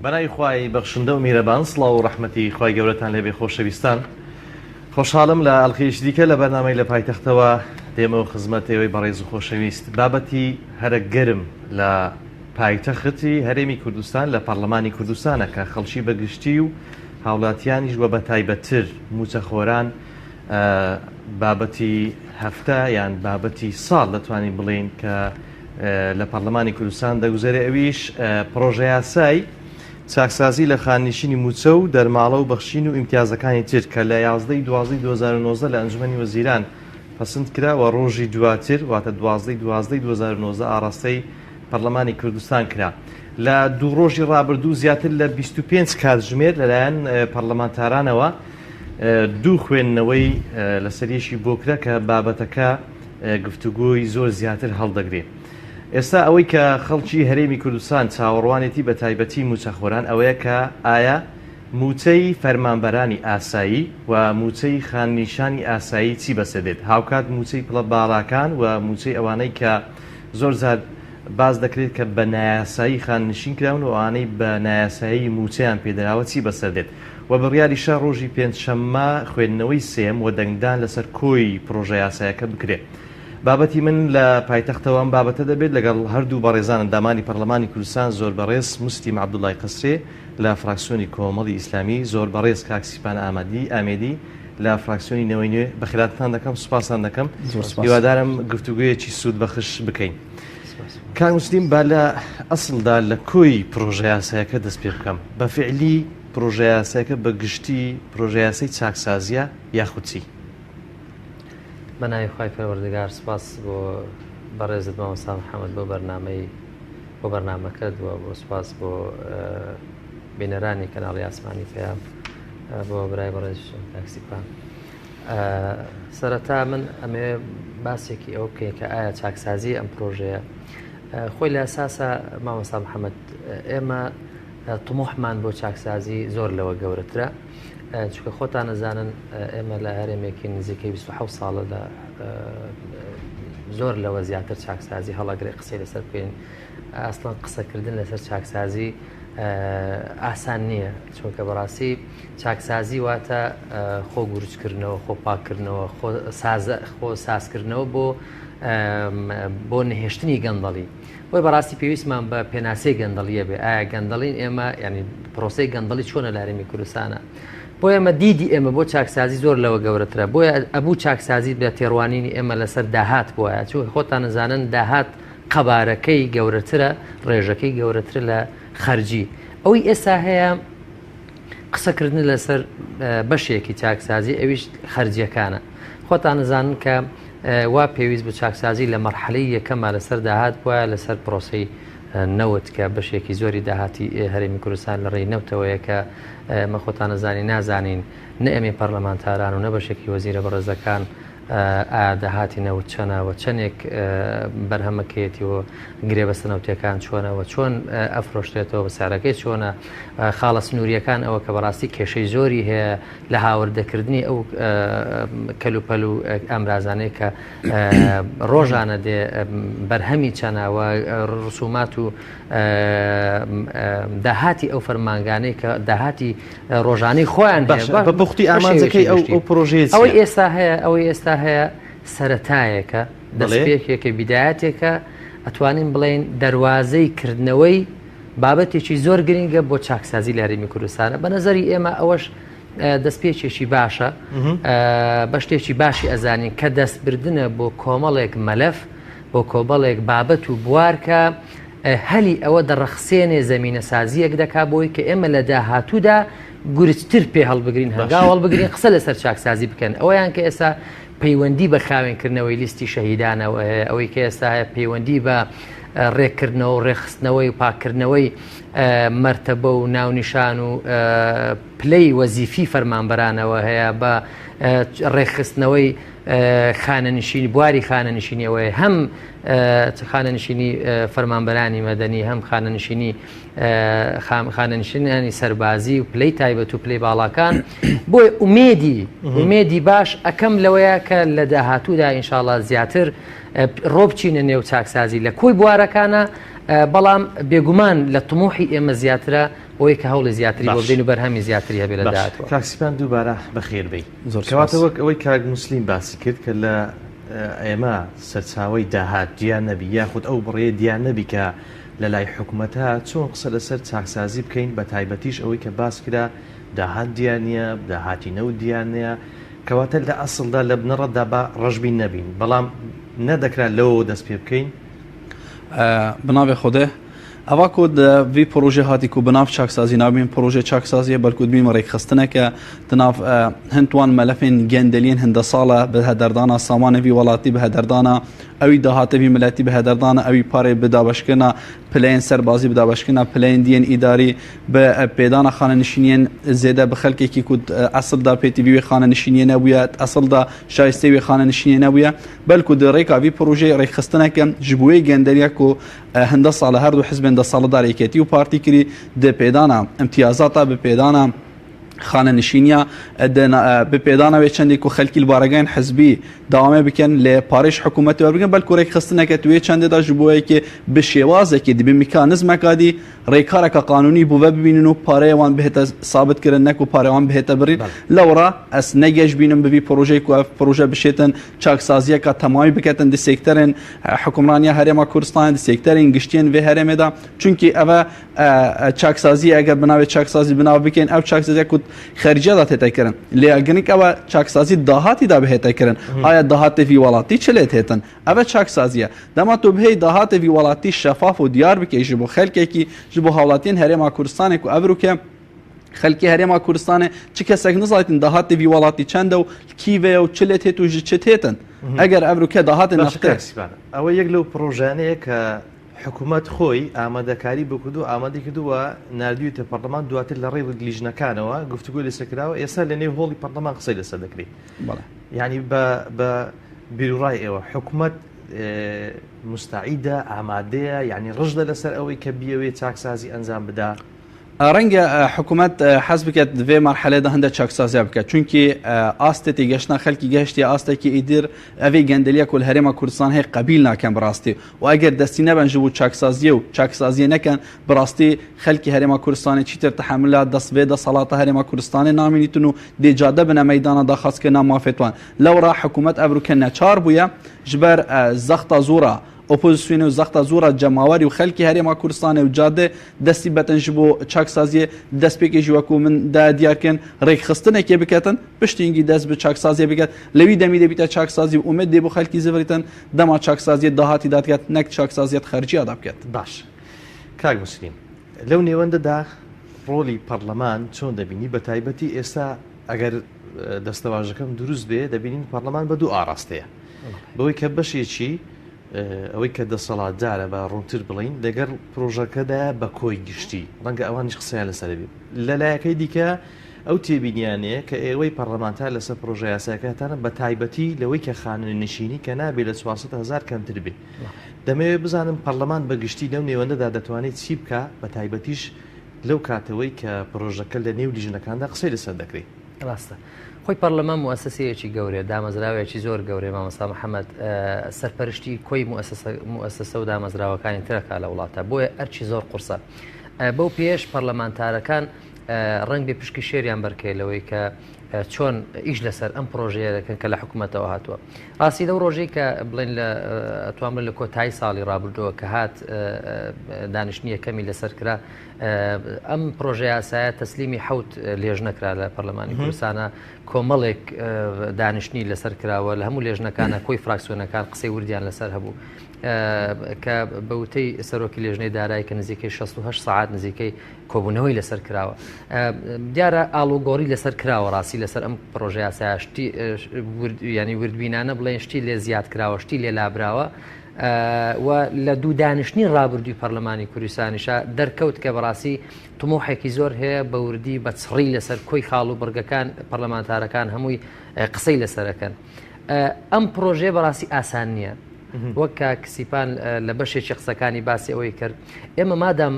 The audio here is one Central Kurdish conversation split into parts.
بەناوی خوای بەخشندە و میرەبان سڵاو و ڕەحمەتی خوای گەورەتان لێبێ خۆشەویستان خۆشحاڵم لە ئەڵقەیەکی دیکە لە بەرنامەی لە پایتەختەوە دێمەوە خزمەت ئێوەی بەڕێز و خۆشەویست بابەتی هەرە گەرم لە پایتەختی هەرێمی کوردستان لە پەرلەمانی کوردستانە کە خەڵکی بەگشتی و هاوڵاتیانیش وە بەتایبەتتر موچەخۆران بابەتی هەفتە یان بابەتی ساڵ دەتوانین بڵێین کە لە پەرلەمانی کوردستان دەگوزەرێ ئەویش پڕۆژەیاسای چاکسازی لە خاننشینی مووچە و دەرماڵە و بەخشین و ئیمتیازەکانی تر کە لە 11 دوازدەی 2019 لە ئەنجومەنی وەزیران پەسند کرا و ڕۆژی دواتر واتە 12 دوازدەی 2019 ئاڕاستەی پەرلەمانی کوردستان کرا. لە دوو ڕۆژی ڕابردوو زیاتر لە 25 کاتژمێر لەلایەن پەرلەمانتارانەوە دوو خوێندنەوەی لەسەریەکی بۆ کرا کە بابەتەکە گفتوگۆی زۆر زیاتر هەڵدەگرێ. ئێستا ئەوەی کە خەڵکی هەرێمی کوردستان چاوەڕوانێتی بە تایبەتی مووچەخۆران ئەوەیە کە ئایا مووچەی فەرمانبەرانی ئاسایی و مووچەی خاننیشانی ئاسایی چی بەسەر دێت هاوکات مووچەی پڵە باڵاکان و مووچەی ئەوانەی کە زۆر جار باس دەکرێت کە بە نایاسایی خاننشین کراون و ئەوانەی بە نایاسایی مووچەیان پێدراوە چی بەسەر دێت و بڕیاریشە ڕۆژی پێنجشەممە خوێندنەوەی سێیەم و دەنگدان لەسەر کۆی پڕۆژەیاسایەکە بکرێت. بابەتی من لە پایتەختەوە ئەم بابەتە دەبێت لەگەڵ هەردوو بەڕێزان ئەندامانی پەرلەمانی کوردستان زۆر بەڕێز موسلیم عەبدوڵای قەسرێ لە فراکسیۆنی کۆمەڵی ئیسلامی زۆر بەڕێز کاک سیپان ئامادی ئامێدی لە فراکسیۆنی نەوەی نوێ بەخێراتتان دەکەم سوپاستان دەکەم هیوادارم گفتوگویەکی سوودبەخش بکەین. کاک موسلیم با لە ئەسڵدا لە کۆی پڕۆژەیاسایەکە دەست پێ بکەم بە فعلی پڕۆژەیاساکە بە گشتی پڕۆژەیاسای چاکسازیە یاخود چی؟ بە ناوی خوای پەروەردگار سپاس بۆ بەڕێزت مامۆستا محەممەد بۆ بەرنامەی بۆ بەرنامەکەت و بۆ سپاس بۆ بینەرانی کەناڵی ئاسمانی پەیام بۆ برای بەڕێز تاکسیپان سەرەتا من ئەمێ باسێکی ئەوە بکەین کە ئایا چاکسازی ئەم پرۆژەیە خۆی لە ئەساسە مامۆستا محەممەد ئێمە تموحمان بۆ چاکسازی زۆر لەوە گەورەترە چونکە خۆتان ئەزانن ئێمە لە هەرێمێکی نزیکەی 27 ساڵە لە زۆر لەوە زیاتر چاکسازی هەڵەگرێ قسەی لەسەر بکەین ئەسڵەن قسەکردن لەسەر چاکسازی ئاسان نییە چونکە بەڕاستی چاکسازی واتە خۆ گورجکردنەوە خۆ پاکردنەوە خۆ خۆ سازکردنەوە بۆ بۆ نەهێشتنی گەندەڵی بۆیە بەڕاستی پێویستمان بە پێناسەی گەندەڵیە بێ ئایا گەندەڵین ئێمە ینی پرۆسەی گەندەڵی چۆنە لە هەرێمی کوردستانە بۆ ئێمە دیدی ئێمە بۆ چاکسازی زۆر لەوە گەورەترە بۆیە ئەبوو چاکسازی بە تێڕوانینی ئێمە لەسەر داهات بواە چون خۆتان نەزانن داهات قەبارەکەی گەورەترە ڕێژەکەی گەورەترە لە خەرجی ئەوەی ئێستا هەیە قسەکردن لەسەر بەشێکی چاکسازی ئەویش خەرجیەکانە خۆتان نزانن کە وا پێویست بوو چاکسازی لە مەرحەلەی یەکەما لەسەر داهات بوایە لەسەر پرۆسەی نەوت کە بەشێکی زۆری داهاتی هەرێمی کوردستان لە ڕێی نەوتەوەیە کە ئێمە خۆتان نەزانی نازانین نە ئێمەی پەرلەمانتاران و نە بەشێکی وەزیرە بەڕێزەکان ئایا داهاتی نەوت چەنە و چەندێک بەرهەمەکەیەتی و گرێبەستە نەوتیەکان چۆنە و چۆن ئەفرۆشرێتەوە بە سعرەکەی چۆنە خاڵە سنووریەکان ئەوە کە بەڕاستی کێشەی زۆری هەیە لە هاوردەکردنی ئەو کەلوپەل و ئامرازانەی کە ڕۆژانە دێ بەرهەمی چەنە و ڕسومات و داهاتی ئەو فەرمانگانەی کە داهاتی ڕۆژانەی خۆیان بە پوختی ئامانجەکەی ئەو ئەو پرۆژەیە ئەوەی ئێستا هەیە ئەوەی ئێستا هەیە سەرەتایەکە دەستپێکێکە بیدایەتێکە ئەتوانین بڵێین دەروازەی کردنەوەی بابەتێکی زۆر گرنگە بۆ چاکسازی لە هەرێمی کوردستانە بە نەزەری ئێمە ئەوەش دەستپێکێکی باشە بە شتێکی باشی ئەزانین کە دەستبردنە بۆ کۆمەڵێک مەلەف بۆ کۆمەڵێک بابەت و بوار کە هەلی ئەوە دەڕەخسێنێ زەمینەسازییەک دەکا بۆی کە ئێمە لە داهاتوودا گورجتر پێ هەڵبگرین هەنگاو هەڵبگرین قسە لەسەر چاکسازی بکەن ئەوەیان کە ئێستا پەیوەندی بە خاوێنکردنەوەی لیستی شەهیدانەوە هەیە ئەوەی کە ئێستا هەیە پەیوەندی بە ڕێککردنەوە و ڕێکخستنەوەی و پاککردنەوەی مەرتەبە و ناونیشان و پلەی وەزیفی فەرمانبەرانەوە هەیە بە ڕێکخستنەوەی خانەنشینی بواری خانەنشینیەوەی هەم خانەنشینی فەرمانبەرانی مەدەنی هەم خانەنشینی خانەنشینانی سەربازی و پلەی تایبەت و پلەی باڵاکان بۆی ئومێدی ئومێدی باش ئەەکەم لەوەیە کە لە داهاتوودا ئینشاءڵا زیاتر ڕۆبچینە نێو چاکسازی لە کۆی بوارەکانە بەڵام بێگومان لە تموحی ئێمە زیاترە. بۆی کە هەوڵی زیاتری بۆ بدەین و بەرهەمی زیاتری هەبێ لە داهاتووە. کاک سیپان دووبارە بەخێر بێی. کەواتە وەک ئەوەی کاک موسلیم باسی کرد کە لە ئێمە سەرچاوەی داهات دیار نەبی یاخود ئەو بڕەیە دیار نەبی کە لە لای حکومەتە چۆن قسە لەسەر چاکسازی بکەین بە تایبەتیش ئەوەی کە باس کرا داهات دیار نییە داهاتی نەوت دیار نییە کەواتە لە ئەسڵدا لە بنەڕەتدا با ڕەشبین نەبین بەڵام نەدەکرا لەوەوە دەست پێ بکەین؟ بناوێ خودێ ئەوا کو vî projê hatî ku bi nav çaksazî nabîn projê çaksaziyê belku dibîn rêkxistineke di nav hind wan melefên gendeliyên hinde sala bi hederdana samanê vî welatî bi hederdana ewî dahatê vî miletî bi hederdana ewî parê bi dabeşkirina pileyên serbazî bi dabeşkirina pileyên diyên îdarî bi pêdana xanenişîniyên zêde bi xelkekî ku esil da pêtî wê xanenişîniyê nebûye esil da şayestê wê xanenişîniyê nebûye belku di rêka vî projeyê rêkxistineke ji bo wê gendeliya ku Hinde sal e her du hizbên desthilatdar Yekêtî û Partî kirî di pêdana îmtiyazata bi pêdana xanenişîniya bi pêdana wê çendê ku xelkî li baregayên hizbî dewamê bikin lê parê ji hikûmetê werbigirin belku rêkxistineke di wê çendê de ji bo yekê bi şêwazekê dî bi mîkanizmeka dî rêkareka qanûnî bo ve bibînin û pareyê wan bihête sabit kirin ne ku pareyê wan bihête birîn. Lewra ez ne geşbînim bi vî projeyê ku ev proje bişêtin çaksaziyeka temamî biketin di sekterên Hikûmraniya Herêma Kurdistanê di sekterên giştiyên vê herêmê de çunkî ev e çaksazî eger bi navê çaksazî bi nav bikin ew çaksaziya ku xerciya da tête kirin. Lê ya giring ew e çaksazî dahatî da bihête kirin. Aya dahatê vî welatî çi lê têtin? Ev e çaksazî ye. Dema tu bihêy dahatê vî welatî şefaf û diyar bikey ji bo xelkekî, ji bo hawlatiyên Herêma Kurdistanê ku ev rûke Xelkê Herêma Kurdistanê çi kesek nizaytin dahatê vî welatî çend e û li kî ve ye û çi lê têt û ji çi têtin. Eger ev rûke dahatê neftê. ئەوە یەک لەو پڕۆژانەیە کە حکوومەت خۆی ئامادەکاری بۆ کردووە، ئامادەی کردووە، ناردوویەتە پەڕلەمان، دواتر لە ڕێی لیژنەکانەوە گفتوگۆی لەسەر کراوە، ئێستا لە نێو هۆڵی پەڕلەمان قسەی لەسەر دەکرێت. یانی بە بیروڕای ئێوە حکوومەت موستەعیدە، ئامادەیە، یانی ڕژدە لەسەر ئەوەی کە بیەوێت چاکسازی ئەنجام بدا؟ ڕەنگە حکوومەت حەز بکات vê merhelê de hinde çaksaziya bike çunkî astê têgehiştina xelkî gehiştiye astekî îdir evê gendeliya ku li herêma Kurdistan heye qebîl nakin bi rastî û eger destî neben ji bo çaksaziyê û çaksaziyê nekin bi rastî xelkî herêma Kurdistanê çîtir tehemula dest vê desthilata herêma Kurdistanê namînîtin û dê cade bine meydana daxwazkirina mafê wan lewra hikûmet ev rûke neçar bûye ji ber zexta zora Opozisyonê û zexta zora cemawerî û xelkê Herêma Kurdistanê û cadê destî betin ji bo çaksaziyê destpêkê jî wekû min daye diyarkirin rêkxistinekê biketin piştî hingî dest bi çaksaziyê biket li wî demî dê bîte çaksazî û umêd dê bo xelkî zivirîtin dema çaksaziyê dahatî da diket nek çaksaziyê di xerciya da biket. باش کاک موسلیم لەو نێوەندەدا ڕۆڵی پەڕلەمان چۆن دەبینی بەتایبەتی ئێستا ئەگەر دەستەواژەکەم دروست بێ دەبینین پەڕلەمان بە دوو ئاڕاستەیە بەوەی کە بەشێکی ئەوەی کە دەسەڵاتدارە بە ڕوونتر بڵین لەگەڵ پرۆژەکەدا بە کۆی گشتی ڕەنگە ئەوانیش قسەیان لەسەر بێت لە لایەکەی دیکە ئەو تێبینیانەیە کە ئێوەی پەرلەمانتار لەسەر پرۆژە یاساکەتانە بە تایبەتی لەوەی کە خانەنشینی کە نابێت لە 400 هزار کەمتر بێ دەمەوێت بزانم پەرلەمان بە گشتی لەو نێوەندەدا دەتوانێت چی بکە بە تایبەتیش لەو کاتەوەی کە پرۆژەکە لە نێو لیژنەکاندا قسەی لەسەر دەکرێت. ڕاستە خۆی پەرلەمان موئەسەسەیەکی گەورەیە دامەزراوەیەکی زۆر گەورەیە مامۆستا محەممەد سەرپەرشتی کۆی موئەسەسە و دامەزراوەکانی ترەکا لە وڵاتە بۆیە ئەرچی زۆر قورسە بەو پێش پەرلەمانتارەکان ڕەنگ بێ پشکی شێریان بەرکەی لەوەی کە چۆن ئیش لەسەر ئەم پرۆژەیە دەکەن کە لە حکوومەتەوە هاتووە ڕاستی لەو ڕۆژەی کە بڵێن لە ئەتوان بڵێن لە کۆتایی ساڵی ڕابردووە کە هات دانیشتنی یەکەمی لەسەر کرا ئەم پرۆژە یاسایە تەسلیمی حوت لێژنە کرا لە پەرلەمانی کوردستانە کۆمەڵێک دانیشتنی لەسەر کراوە لە هەموو لێژنەکانە کۆی فراکسیۆنەکان قسەی وردیان لەسەر هەبوو کە بەوتەی سەرۆکی لێژنەی دارایی کە نزیکەی 68 سعات نزیکەی کۆبوونەوەی لەسەر کراوە دیارە ئاڵوگۆڕی لەسەر کراوە ڕاستی لەسەر ئەم پرۆژە یاسایە شتی ینی وردبینانە بڵێن شتی لێ زیاد کراوە شتی لێ لابراوە و لە دوو دانیشتنی ڕابردووی پەرلەمانی کوردستانیشا دەرکەوت کە بەڕاستی تموحێکی زۆر هەیە بە وردی بە چڕی لەسەر کۆی خاڵ و بڕگەکان پەرلەمانتارەکان هەمووی قسەی لەسەرەکەن ئەم پرۆژەیە بەڕاستی ئاسان نییە وەک کاک سیپان لە بەشێکی قسەکانی باسی ئەوەی کرد ئێمە مادام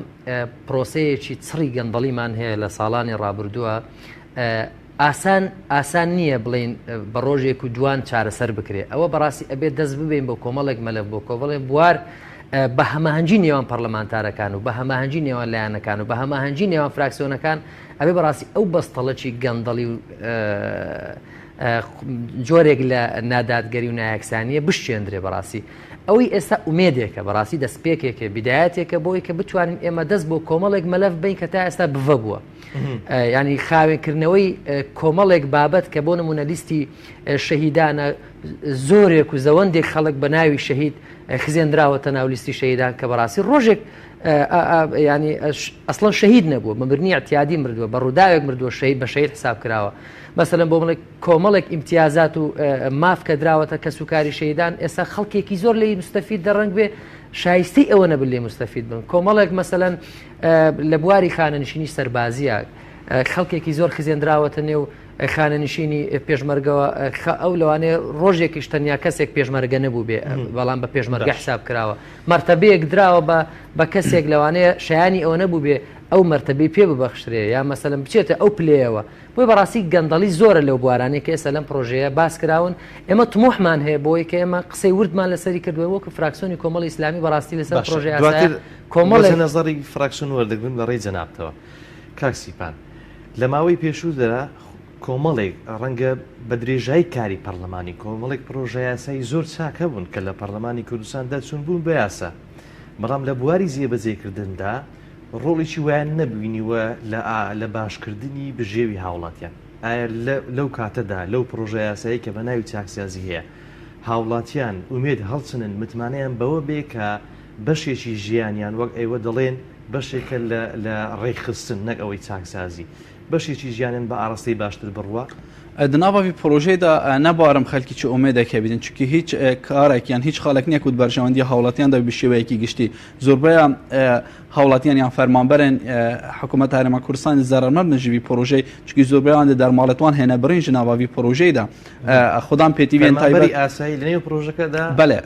پرۆسەیەکی چڕی گەندەڵیمان هەیە لە ساڵانی ڕابردووە ئاسان ئاسان نییە بڵین بە ڕۆژێک و دوان چارەسەر بکرێ ئەوە بەڕاستی ئەبێت دەست ببین بۆ کۆمەڵێک مەلەف بۆ کۆمەڵێک بوار. بە هەماهەنگی نێوان پەرلەمانتارەکان و بە هەماهەنگی نێوان لایەنەکان و بە هەماهەنگی نێوان فراکسیۆنەکان ئەبێ بەڕاستی ئەو بەستەڵەکی گەندەڵی و جۆرێک لە نادادگەری و نایەکسانیە بشچێندرێ بەڕاستی ئەوەی ئێستا ئومێدێکە بەڕاستی دەستپێکێکە بیدایەتێکە بۆی کە بتوانین ئێمە دەست بۆ کۆمەڵێک مەلەف بین کە تا ئێستا بڤە بووە ینی خاوێنکردنەوەی کۆمەڵێک بابەت کە بۆ نمونە لیستی شەهیدانە زۆرێک و زەوەندێک خەڵک بە ناوی شەهید خزێنراوەتە ناو لیستی شەهیدان کە بەڕاستی ڕۆژێک ینی ئەسڵەن شەهید نەبووە بە مردنی اعتیادی مردووە بە ڕووداوێک مردووە شەهید بە شەهید حساب کراوە مەسەلەن بۆ بڵێ کۆمەڵێک ئیمتیازات و ماف کە دراوەتە کەسوکاری شەهیدان ئێستا خەڵکێکی زۆر لێی مستەفید دەڕەنگ بێ شایستەی ئەوە نەبن لێ مستەفید بن کۆمەڵێک مەسەلەن لە بواری خانەنشینی سەربازیە خەڵکێکی زۆر خزێنراوەتە نێو خانەنشینی پێشمەرگەوە ئەو لەوانەیە ڕۆژێکیش تەنیا کەسێک پێشمەرگە نەبوو بێ بەڵام بە پێشمەرگە حساب کراوە مەرتەبەیەک دراوە بە بە کەسێک لەوانەیە شایانی ئەوە نەبوو بێ ئەو مەرتەبەی پێ ببەخشرێ یا مەسەلەن بچێتە ئەو پلەیەوە بۆیە بەڕاستی گەندەڵی زۆرە لەو بوارانەی کە ئێستا لەم پرۆژەیە باس کراون ئێمە تموحمان هەیە بۆی کە ئێمە قسەی وردمان لەسەری کردووە وەکو فراکسیۆنی کۆمەڵی ئیسلامی بەڕاستی لەسەر پرۆژە دواتر کۆمەڵی نەزەڕی فراکسیۆن وەردەگرم لە ڕێی جەنابتەوە کاک سیپان لە ماوەی پێشوودا کۆمەڵێک ڕەنگە بە درێژایی کاری پەرلەمانی کۆمەڵێک پرۆژە یاسایی زۆر چاک هەبوون کە لە پەرلەمانی کوردستان دەرچوون بوون بە یاسا بەڵام لە بواری جێبەجێکردندا ڕۆڵێکی وایان نەبینیوە لە لە باشکردنی بژێوی هاوڵاتیان ئایا لەو کاتەدا لەو پرۆژە یاسایی کە بە ناوی چاکسازی هەیە هاوڵاتیان ئومێد هەڵچنن متمانەیان بەوە بێ کە بەشێکی ژیانیان وەک ئێوە دەڵێن بەشێکە لە لە ڕێکخستن نەک ئەوەی چاکسازی بەشێکی ژیانیان بە ئاڕاستەی باشتر بڕوا. د ناڤا ڤی پرۆژەی دا نەبارم خەلکی چ ئومێدێک هەبیتن چونکی هیچ کارێک یان هیچ خاڵێک نییە کوت بەرژەوەندی هاوڵاتیان دا بە شێوەیەکی گشتی زۆربەیان هاوڵاتیان یان فەرمانبەرن حکوومەت هەرێما کوردستان زەرەرمەند بن ژ ڤی پرۆژەی چونکی زۆربەیان دە دەرماڵێتوان هێنە بڕین ژ ناڤا ڤی پرۆژەی دا خودان پێتیوێن تایبەتی ئاسایی لە نێو پرۆژەکەدا بەلێ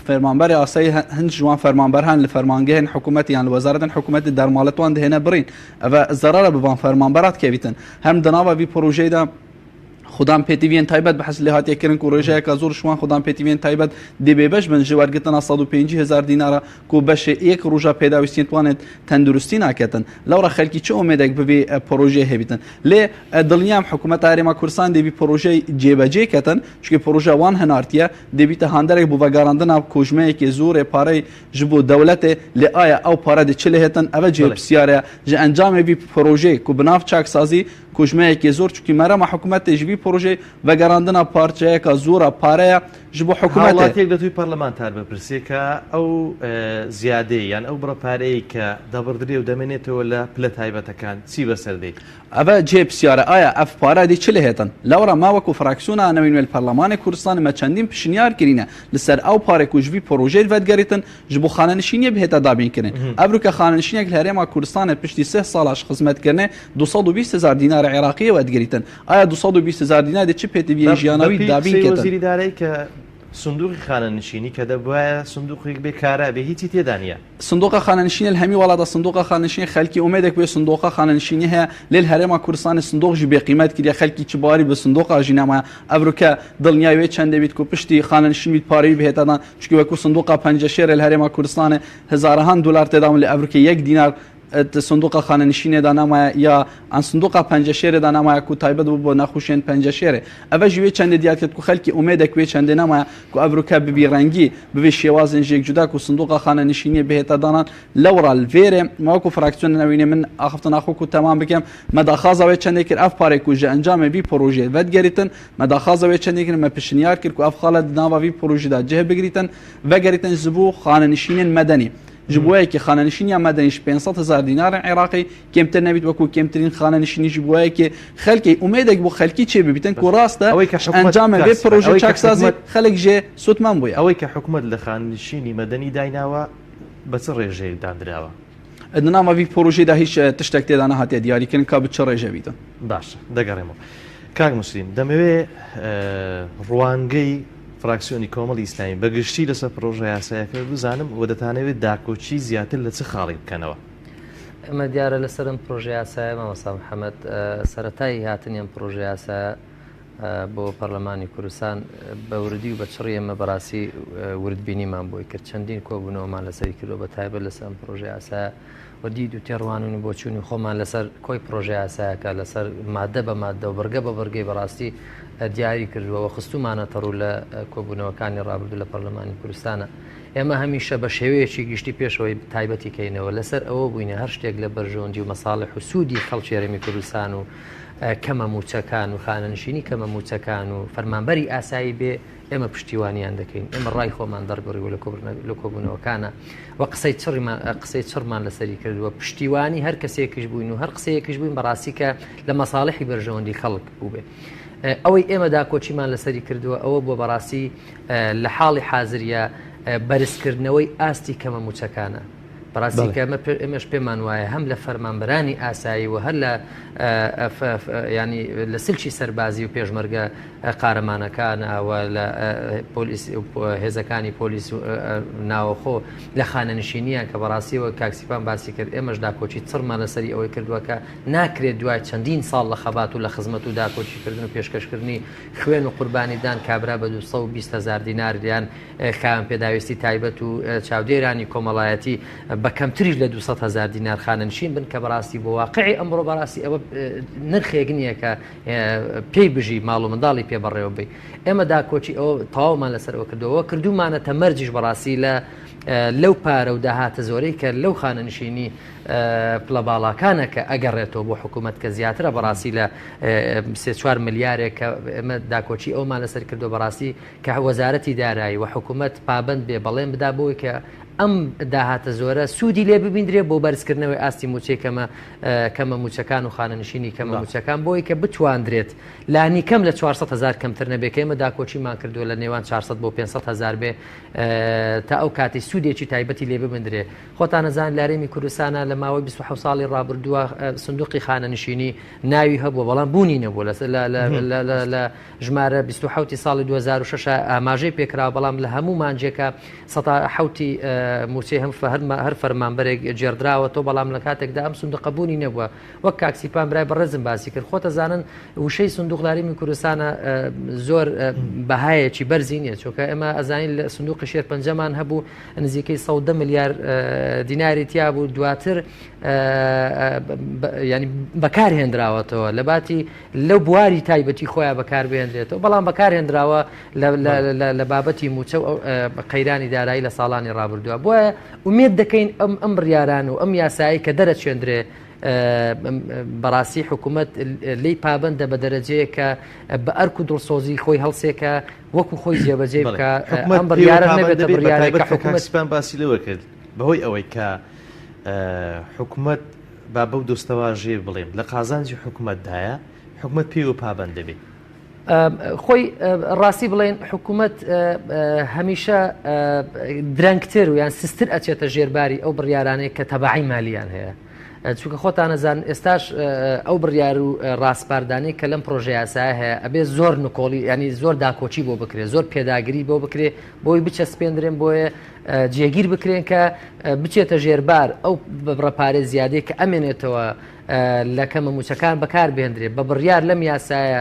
فەرمانبەری ئاسایی هەند ژوان فەرمانبەر هەن لە فەرمانگەهن حکوومەت یان لە وەزارەتن حکوومەتی دەرماڵێتوان دهێنە بڕین ئەڤە زەرەرە بڤان فەرمانبەرات کەویتن هەم دەناوە ڤی پرۆژەیدا خودان پێتیویەن تایبەت بەحس لێ هاتیە کردن کو ڕێژەیەکە زۆر شوان خودان پێتیویەن تایبەت دێ بێبەش بن ژ وەرگرتنا 150 هزار دینارە کو بەشێ یەک ڕوژە پێداویستیەن توانێت تەندروستی ناکەتن لەوڕە خەلکی چ ئومێدێک بڤی پرۆژەی هەبیتن لێ دڵنیام حکوومەت هەرێما کوردستان دێبی پرۆژەی جێبەجێ کەتن چونکە پرۆژە وان هەنارتیە دێبیتە هاندەرێک بۆ ڤەگەڕاندنا کۆژمەیەکی زۆرێ پارەی ژ بۆ دەولەتێ لێ ئایا ئەو پارە دێ چ لێ هێتن ئەڤە جێ پرسیارە ژ ئەنجامێ ڤی پرۆژەی کو بناڤ چاکسازی کوژمەیەکی زۆر چونکی مەرەمە حکومەتێ ژ ڤی پرۆژەی ڤەگەڕاندنا پارچەیەکا زۆرا پارەیە ژ بۆ حکومەتێ. هاوڵاتیەک لە توی پەرلەمانتار بپرسێ کە ئەو زیادەی یان ئەو بڕە پارەیەی کە دەبڕدرێ و دەمێنێتەوە لە پلە تایبەتەکان چی بەسەر دێی؟ ئەڤە جێ پسیارە ئایا ئەڤ پارە دی چ لێهێتن؟ لەوڕا مە وەکو فراکسیۆنا نەوین وێل پەرلەمانێ کوردستان مە چەندین پشنیار کرینە لە سەر ئەو پارێ کو ژ ڤی پرۆژەیل ڤەدگەریتن ژ بۆ خانەنشینیە بهێتە دابین کرن. ئەڤروکە خانەنشینێک لە هەرێما کوردستانێ پشتی سێ ساڵا ژ خزمەت کرنێ 220 هزار دینار عێراقیە وەدگریتن. ئایا 220 هزار دینار دێ چ پێتڤیەی ژیاناوی بە پێی دابین قسەی کەتن؟ وەزیری دارایی کە سندوقی خانەنشینی کە دەبوایە سندوقێک بێ کارا بێ هیچی تێدا نییە. سندوقە خانەنشینە لە هەمی وڵاتە سندوقە خانەنشینی خەلکی ئومێدێک بێ سندوقە خانەنشینی هەیە لێ لە هەرێما کوردستانی سندوق ژی بێ قیمەت کریە خەلکی چ باری بە سندوقا ژی نەمایە ئەڤروکە دڵنیای وێ چەندە بیت کو پشتی خانەنشین بیت پارەوی بهێتەدان چونکی وەکو سندوقە پەنجەشێرێ لە هەرێما کوردستانێ هەزارەهان دولار تێداون لێ ئەڤروکە یەک دینار سندوقە خانەنشینێدا نەمایە یا ئەن سندوقە پەنجەشێرێدا نەمایە کو تایبەت بوو بۆ نەخوشێن پەنجەشێرێ ئەڤە ژی وێ چەندێ دیار کرد کو خەلکی ئومێدەک وێ چەندێ نەمایە کو ئەڤروکە ببی ڕەنگی ببێ شێوازێن ژێک جودا کو سندوقە خانەنشینیە بهێتە دانان لەوڕا لڤێرێ مە وەکو فراکسیۆن نەوینێ من ئاخفتنا خۆ کو تەمام بکەم مە داخازا وێ چەندێ کرد ئەڤ پارێ کو ژە ئەنجامێ ڤی پرۆژێ ڤەدگەریتن مە داخازا وێ چەندێ کرد مە پشنیار کرد کو ئەڤ خاڵە دناڤا ڤی پرۆژێدا جه بگریتن ڤەگەریتن ژبوو خانەنشینێن مەدەنی ji bo yekê xanenişîniya medenî ji 500 hezar dînarên Iraqê kêmtir nebît wekû kêmtirîn xanenişînî ji bo yekê xelkê umêdek bo xelkî çê bibîtin ku rast e ئەوەی کە حکومەت ئەنجامە vê کاک سیپان، پرۆژە ئەوەی کە چاکسازی حکومەت خەلک jê سوودمەند بوویە. ئەوەی کە حکومەت لە خانەنشینی مەدەنی دایناوە بە چ ڕێژەیەک داندراوە؟ Di nava vî projeyê de hîç tiştek tê de nehatiye diyarîkirin ka bi çi rêje bîtin. باشە دەگەڕێمەوە کاک موسلیم دەمەوێ ڕوانگەی فراکسیۆنی کۆمەڵی ئیسلامی بە گشتی لەسەر پرۆژە یاسایەکە بزانم و دەتانەوێت داکۆکی زیاتر لە چ خاڵێک بکەنەوە؟ ئێمە دیارە لەسەر ئەم پرۆژە یاسایە مامۆستا محەممەد سەرەتای هاتنی ئەم پرۆژە یاسایە بۆ پەرلەمانی کوردستان بە وردی و بە چڕی ئێمە بەڕاستی وردبینیمان بۆی کرد چەندین کۆبوونەوەمان لەسەری کردو بە تایبەت لەسەر ئەم پرۆژە یاسایە و دید و تێڕوانین و بۆچوونی خۆمان لەسەر کۆی پرۆژە یاسایەکە لەسەر مادە بە مادە و بڕگە بە بڕگەی بەڕاستی دیاری کردووە و خستومانەتە ڕوو لە کۆبوونەوەکانی ڕابردوو لە پەرلەمانی کوردستانە. ئێمە هەمیشە بە شێوەیەکی گشتی پێشەوەی تایبەتی کەینەوە لەسەر ئەوە بووینە هەر شتێک لە بەرژەوەندی و مەساڵح و سوودی خەڵکی هەرێمی کوردستان و کەمە مووچەکان و خانەنشینی کەمە مووچەکان و فەرمانبەری ئاسایی بێ ئێمە پشتیوانیان دەکەین ئێمە ڕای خۆمان دەربڕیوە لە کۆبوونەوەکانە و قسەی چڕیمان قسەی چڕمان لەسەری کردووە پشتیوانی هەر کەسێکیش بووین و هەر قسەیەکیش بووین بەڕاستی کە لە مەساڵحی بەرژەوەندی خەڵک بووبێ ئەوەی ئێمە داکۆچیمان لەسەری کردووە ئەوە بووە بەڕاستی لە حاڵی حازریە بەرزکردنەوەی ئاستی کەمە موچەکانە بەڕاستی کە ئەمە ئێمەش پێمان وایە هەم لە فەرمانبەرانی ئاسایی و هەر لە ینی لە سلکی سەربازی و پێشمەرگە قارەمانەکانە و لە پۆلیس هێزەکانی پۆلیس ناوەخۆ لە خانەنشینیان کە بەڕاستیەوە کاک سیپان باسی کرد ئێمەش داکۆکی چڕمان لەسەری ئەوەی کردووە کە ناکرێت دوای چەندین ساڵ لە خەبات و لە خزمەت و داکۆکیکردن و پێشکەشکردنی خوێن و قوربانیدان کابرا بە 220 هزار دینار یان خاوەن پێداویستی تایبەت و چاودێرانی کۆمەڵایەتی بە کەمتریش لە 200 هزار دینار خانەنشین بن کە بەڕاستی بۆ واقعی ئەمڕۆ بەڕاستی ئەوە نرخێک نییە کە پێی بژی ماڵ و منداڵی پێ بەڕێوە بی ئێمە داکۆکی ئەوە تەواومان لەسەر ئەوە کردەوە کردومانەتە مەرجیش بەڕاستی لە لەو پارە و داهاتە زۆرەی کە لەو خانەنشینی پلە باڵاکانە کە ئەگەڕێتەوە بۆ حکوومەت کە زیاترە بەڕاستی لە سێ چوار ملیارێک کە ئێمە داکۆکی ئەومان لەسەر کردو بەڕاستی کە وەزارەتی دارایی و حکوومەت پابند بێ بەڵێن بدا بۆی کە ئەم داهاتە زۆرە سوودی لێ ببیندرێ بۆ بەرزکردنەوەی ئاستی موچەی کەمە کەمە موچەکان و خانەنشینی کەمە موچەکان بۆی کە بتواندرێت لانی کەم لە 400 هزار کەمتر نەبێت کە ئێمە داکۆکیمان کردووە لە نێوان 400 بۆ 500 هزار بێ تا ئەو کاتی سوودێکی تایبەتی لێ ببندرێ خۆتان ئەزان لە هەرێمی کوردستانە لە ماوەی 27 ساڵی ڕابردووە سندوقی خانەنشینی ناوی هەبووە بەڵام بوونی نەبووە لە ژمارە 27 ساڵی 2006 ئاماژەی پێکراوە بەڵام لە هەموو مانجێکە سەتا حوتی موچەی هەم هەر فەرمانبەرێک گێڕدراوەتەوە بەڵام لە کاتێکدا ئەم سندوقە بوونی نەبووە وەک کاک سیپان برای بەڕێزم باسی کرد خۆتەزانن وشەی سندوق لە هەرێمی کوردستانە زۆر بەهایەکی بەرزی نییە چۆکە ئێمە ئەزانین لە سندوقی شێرپەنجەمان هەبوو نزیکەی 110 ملیار دیناری تیا بوو دواتر ینی بەکارهێنراوەتەوە لە باتی لەو بواری تایبەتی خۆیان بەکاربێنرێتەوە بەڵام بەکارهێنراوە لە بابەتی موچە و قەیرانی دارایی لە ساڵانی ڕابردووە بۆیە ئومێد دەکەین ئەم ئەم بڕیاران و ئەم یاسایی کە دەرەچێندرێ بەڕاستی حکوومەت لی پابندە بە دەرەجەیە کە بە ئەرک و دڵسۆزی خۆی هەڵسێکە وەکو خۆی جێبەجێ بکە ئەم بڕیارە نەبێتە بڕیارێک کە حکوومەت باسی لەوە کرد بەهۆی ئەوەی کە حکوومەت با بەو دۆستەواژەیە بڵێم لە قازانجی حکوومەتدایە حکوومەت پێوە پابند دەبێت. خۆی ڕاستی بڵێن حکوومەت هەمیشە درەنگتر و یان سستر ئەچێتە ژێرباری ئەو بڕیارانەی کە تەبعی مالیان هەیە. چونکە خۆتان ئەزانن ئێستاش ئەو بڕیار و ڕاسپاردانەی کە لەم پرۆژە یاسایە هەیە ئەبێ زۆر نکۆڵی ینی زۆر داکۆکی بۆ بکرێت زۆر پێداگری بۆ بکرێ بۆی بچەسپێندرێن بۆیە جێگیر بکرێن کە بچێتە ژێربار ئەو بڕە پارێ زیادەی کە ئەمێنێتەوە لە کەمە موچەکان بەکار بێندرێ بە بڕیار لەم یاسایە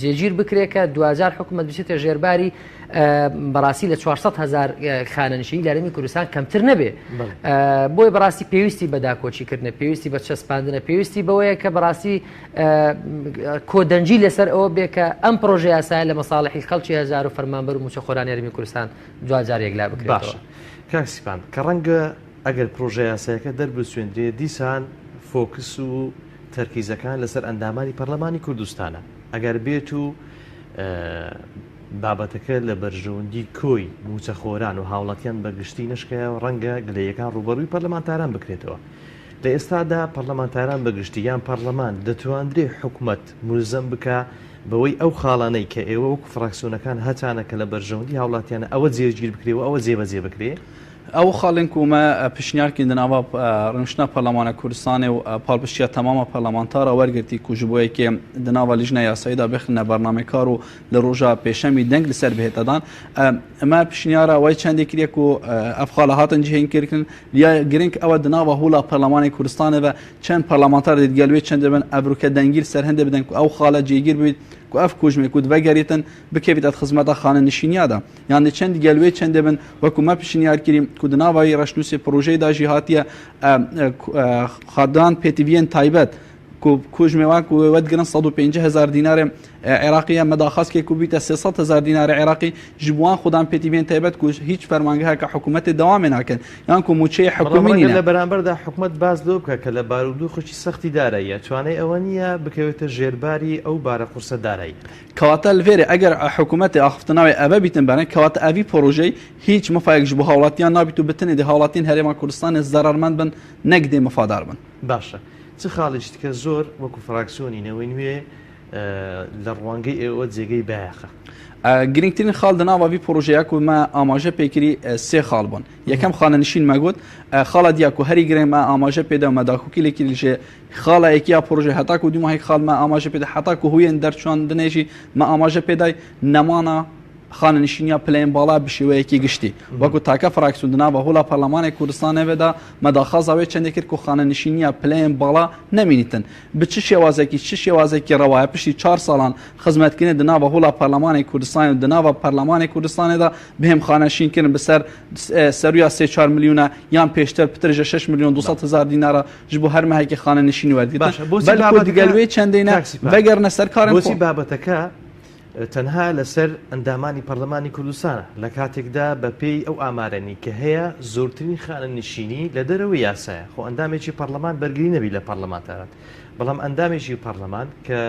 جێگیر بکرێت کە دواجار حکوومەت بچێتە ژێرباری بەڕاستی لە 400 هزار خانەنشینی لە هەرێمی کوردستان کەمتر نەبێ بۆیە بەڕاستی پێویستی بە داکۆچیکردنە پێویستی بە چەسپاندنە پێویستی بەوەیە کە بەڕاستی کۆدەنگی لەسەر ئەوە بێ کە ئەم پرۆژە یاسایە لە مەساڵحی خەڵکی هەژار و فەرمانبەر و مووچەخۆرانی هەرێمی کوردستان دواجار یەکلا بکرێتەوە. باشە کاک سیپان کە ڕەنگە ئەگەر پرۆژە یاسایەکە دەربچوێندرێ دیسان فۆکس و تەرکیزەکان لەسەر ئەندامانی پەرلەمانی کوردستانە ئەگەر بێت و بابەتەکە لە بەرژەوەندی کۆی مووچەخۆران و هاوڵاتیان بە گشتی نەشکایەوە ڕەنگە گلەییەکان ڕووبەڕووی پەرلەمانتاران بکرێتەوە. لە ئێستادا پەرلەمانتاران بە گشتی یان پەرلەمان دەتواندرێ حکومەت مولزەم بکا بەوەی ئەو خاڵانەی کە ئێوە وەکو فراکسیۆنەکان هەتانە کە لە بەرژەوەندی هاوڵاتیانە ئەوە جێگیر بکرێ و ئەوە جێبەجێ بکرێ؟ ئەو خاڵێن کو مە پیشنیار کین di nava rûniştina Parlemana Kurdistanê û palpiştiya temama parlementara wergirtî ku ji bo yekê di nava lijne yasayî de bixine bernamekar û li roja pêşemî deng li ser bihête dan. Me pişniyara wê çendê kiriye ku ev xala hatin cihên kirkin. Ya giring ew di nava hola Parlemanê Kurdistanê ve çend parlamenter dê digel wê çendê bin ev rûke dengî li ser hindê bidin ku ew xala cêgîr bibît. ku ev kojmê ku divegerîtin bikevîte di xizmeta xanenişîniya de yan dê çend gel wê çendê bin wekû me pişinyar kirî ku di nava wî reşnûsê projeyê de jî hatiye xwedan pêtiviyên taybet ku kojmê wan ku wê wedigirin 150 hezar dînarê Iraqî ye me daxwaz kir ku bîte 300 hezar dînarê Iraqî ji bo wan xwedan pêtiviyên taybet ku hîç fermangeheke hikûmetê dewamê nakin yan ku mûçeyê hikûmî nîne. لە بەرامبەردا حکومەت باس لەوە بکە کە لە بارودۆخێکی سەختی داراییە توانای ئەوە نییە بکەوێتە ژێرباری ئەو بارە قورسە داراییە. کەواتە لڤێرێ ئەگەر حکوومەتێ ئاخفتناوێ ئەڤە بیتن بەرن کەواتە ئەڤی پرۆژەی هیچ مفایەک ji bo هاوڵاتیان نابیت و بتنێ دێ هاوڵاتیان هەرێما کوردستانێ زەرەرمەند بن نەک دێ مفادار بن. باشە چ خاڵێکی دیکە زۆر وەکو فراکسیۆنی نەوەی نوێ لە ڕوانگەی ئێوە جێگەی بایەخە؟ گرنگترین خاڵ دە ناوە ڤی پرۆژەیە کو مە ئاماژە پێکری سێ خاڵ بوون یەکەم خانەنشین مە گوت خاڵە دیا کو هەری گرنگ مە ئاماژە پێدا مە داکوکی لێ ژێ خاڵە یەکیا پرۆژە هەتا کو دوو ماهێک خاڵ مە ئاماژە پێدا هەتا کو هویەن دەرچواندنێژی مە ئاماژە پێدای نەمانە خانەنشینیا پلەیەن باڵا بە شێوەیەکی گشتی وەکو تاکە فراکسیۆن دناوە هولا پەرلەمانێ کوردستانێ دا مە داخوازا وێ چەندێ کرد کو خانەنشینیا پلەیەن باڵا نەمینیتن بە چ شێوازێکی چ شێوازێکی ڕەوایە پشتی چار ساڵان خزمەتکردن دناوە هولا پەرلەمانێ کوردستان و دناوە پەرلەمانێ کوردستانێدا بهم خانەشین کردن بەسەر سەرویا سێ چوار میلیۆنە یان پێشتر پتر ژە 6 میلیۆن 200 هزار دینارە ji bo her mehekê xanenişînî werdigirtin. باشە بۆچی بەلکو بابەتەکە digel wê çendê ne کاک سیپان vegerine ser karên بۆچی xwe. بابەتەکە تەنها لەسەر ئەندامانی پەرلەمانی کوردستانە لە کاتێکدا بەپێی ئەو ئامارەنی کە هەیە زۆرترین خانەنشینی لە دەرەوەی یاسایە خۆ ئەندامێکی پەرلەمان بەرگری نەبی لە پەرلەمانتاران بەڵام ئەندامێکی پەرلەمان کە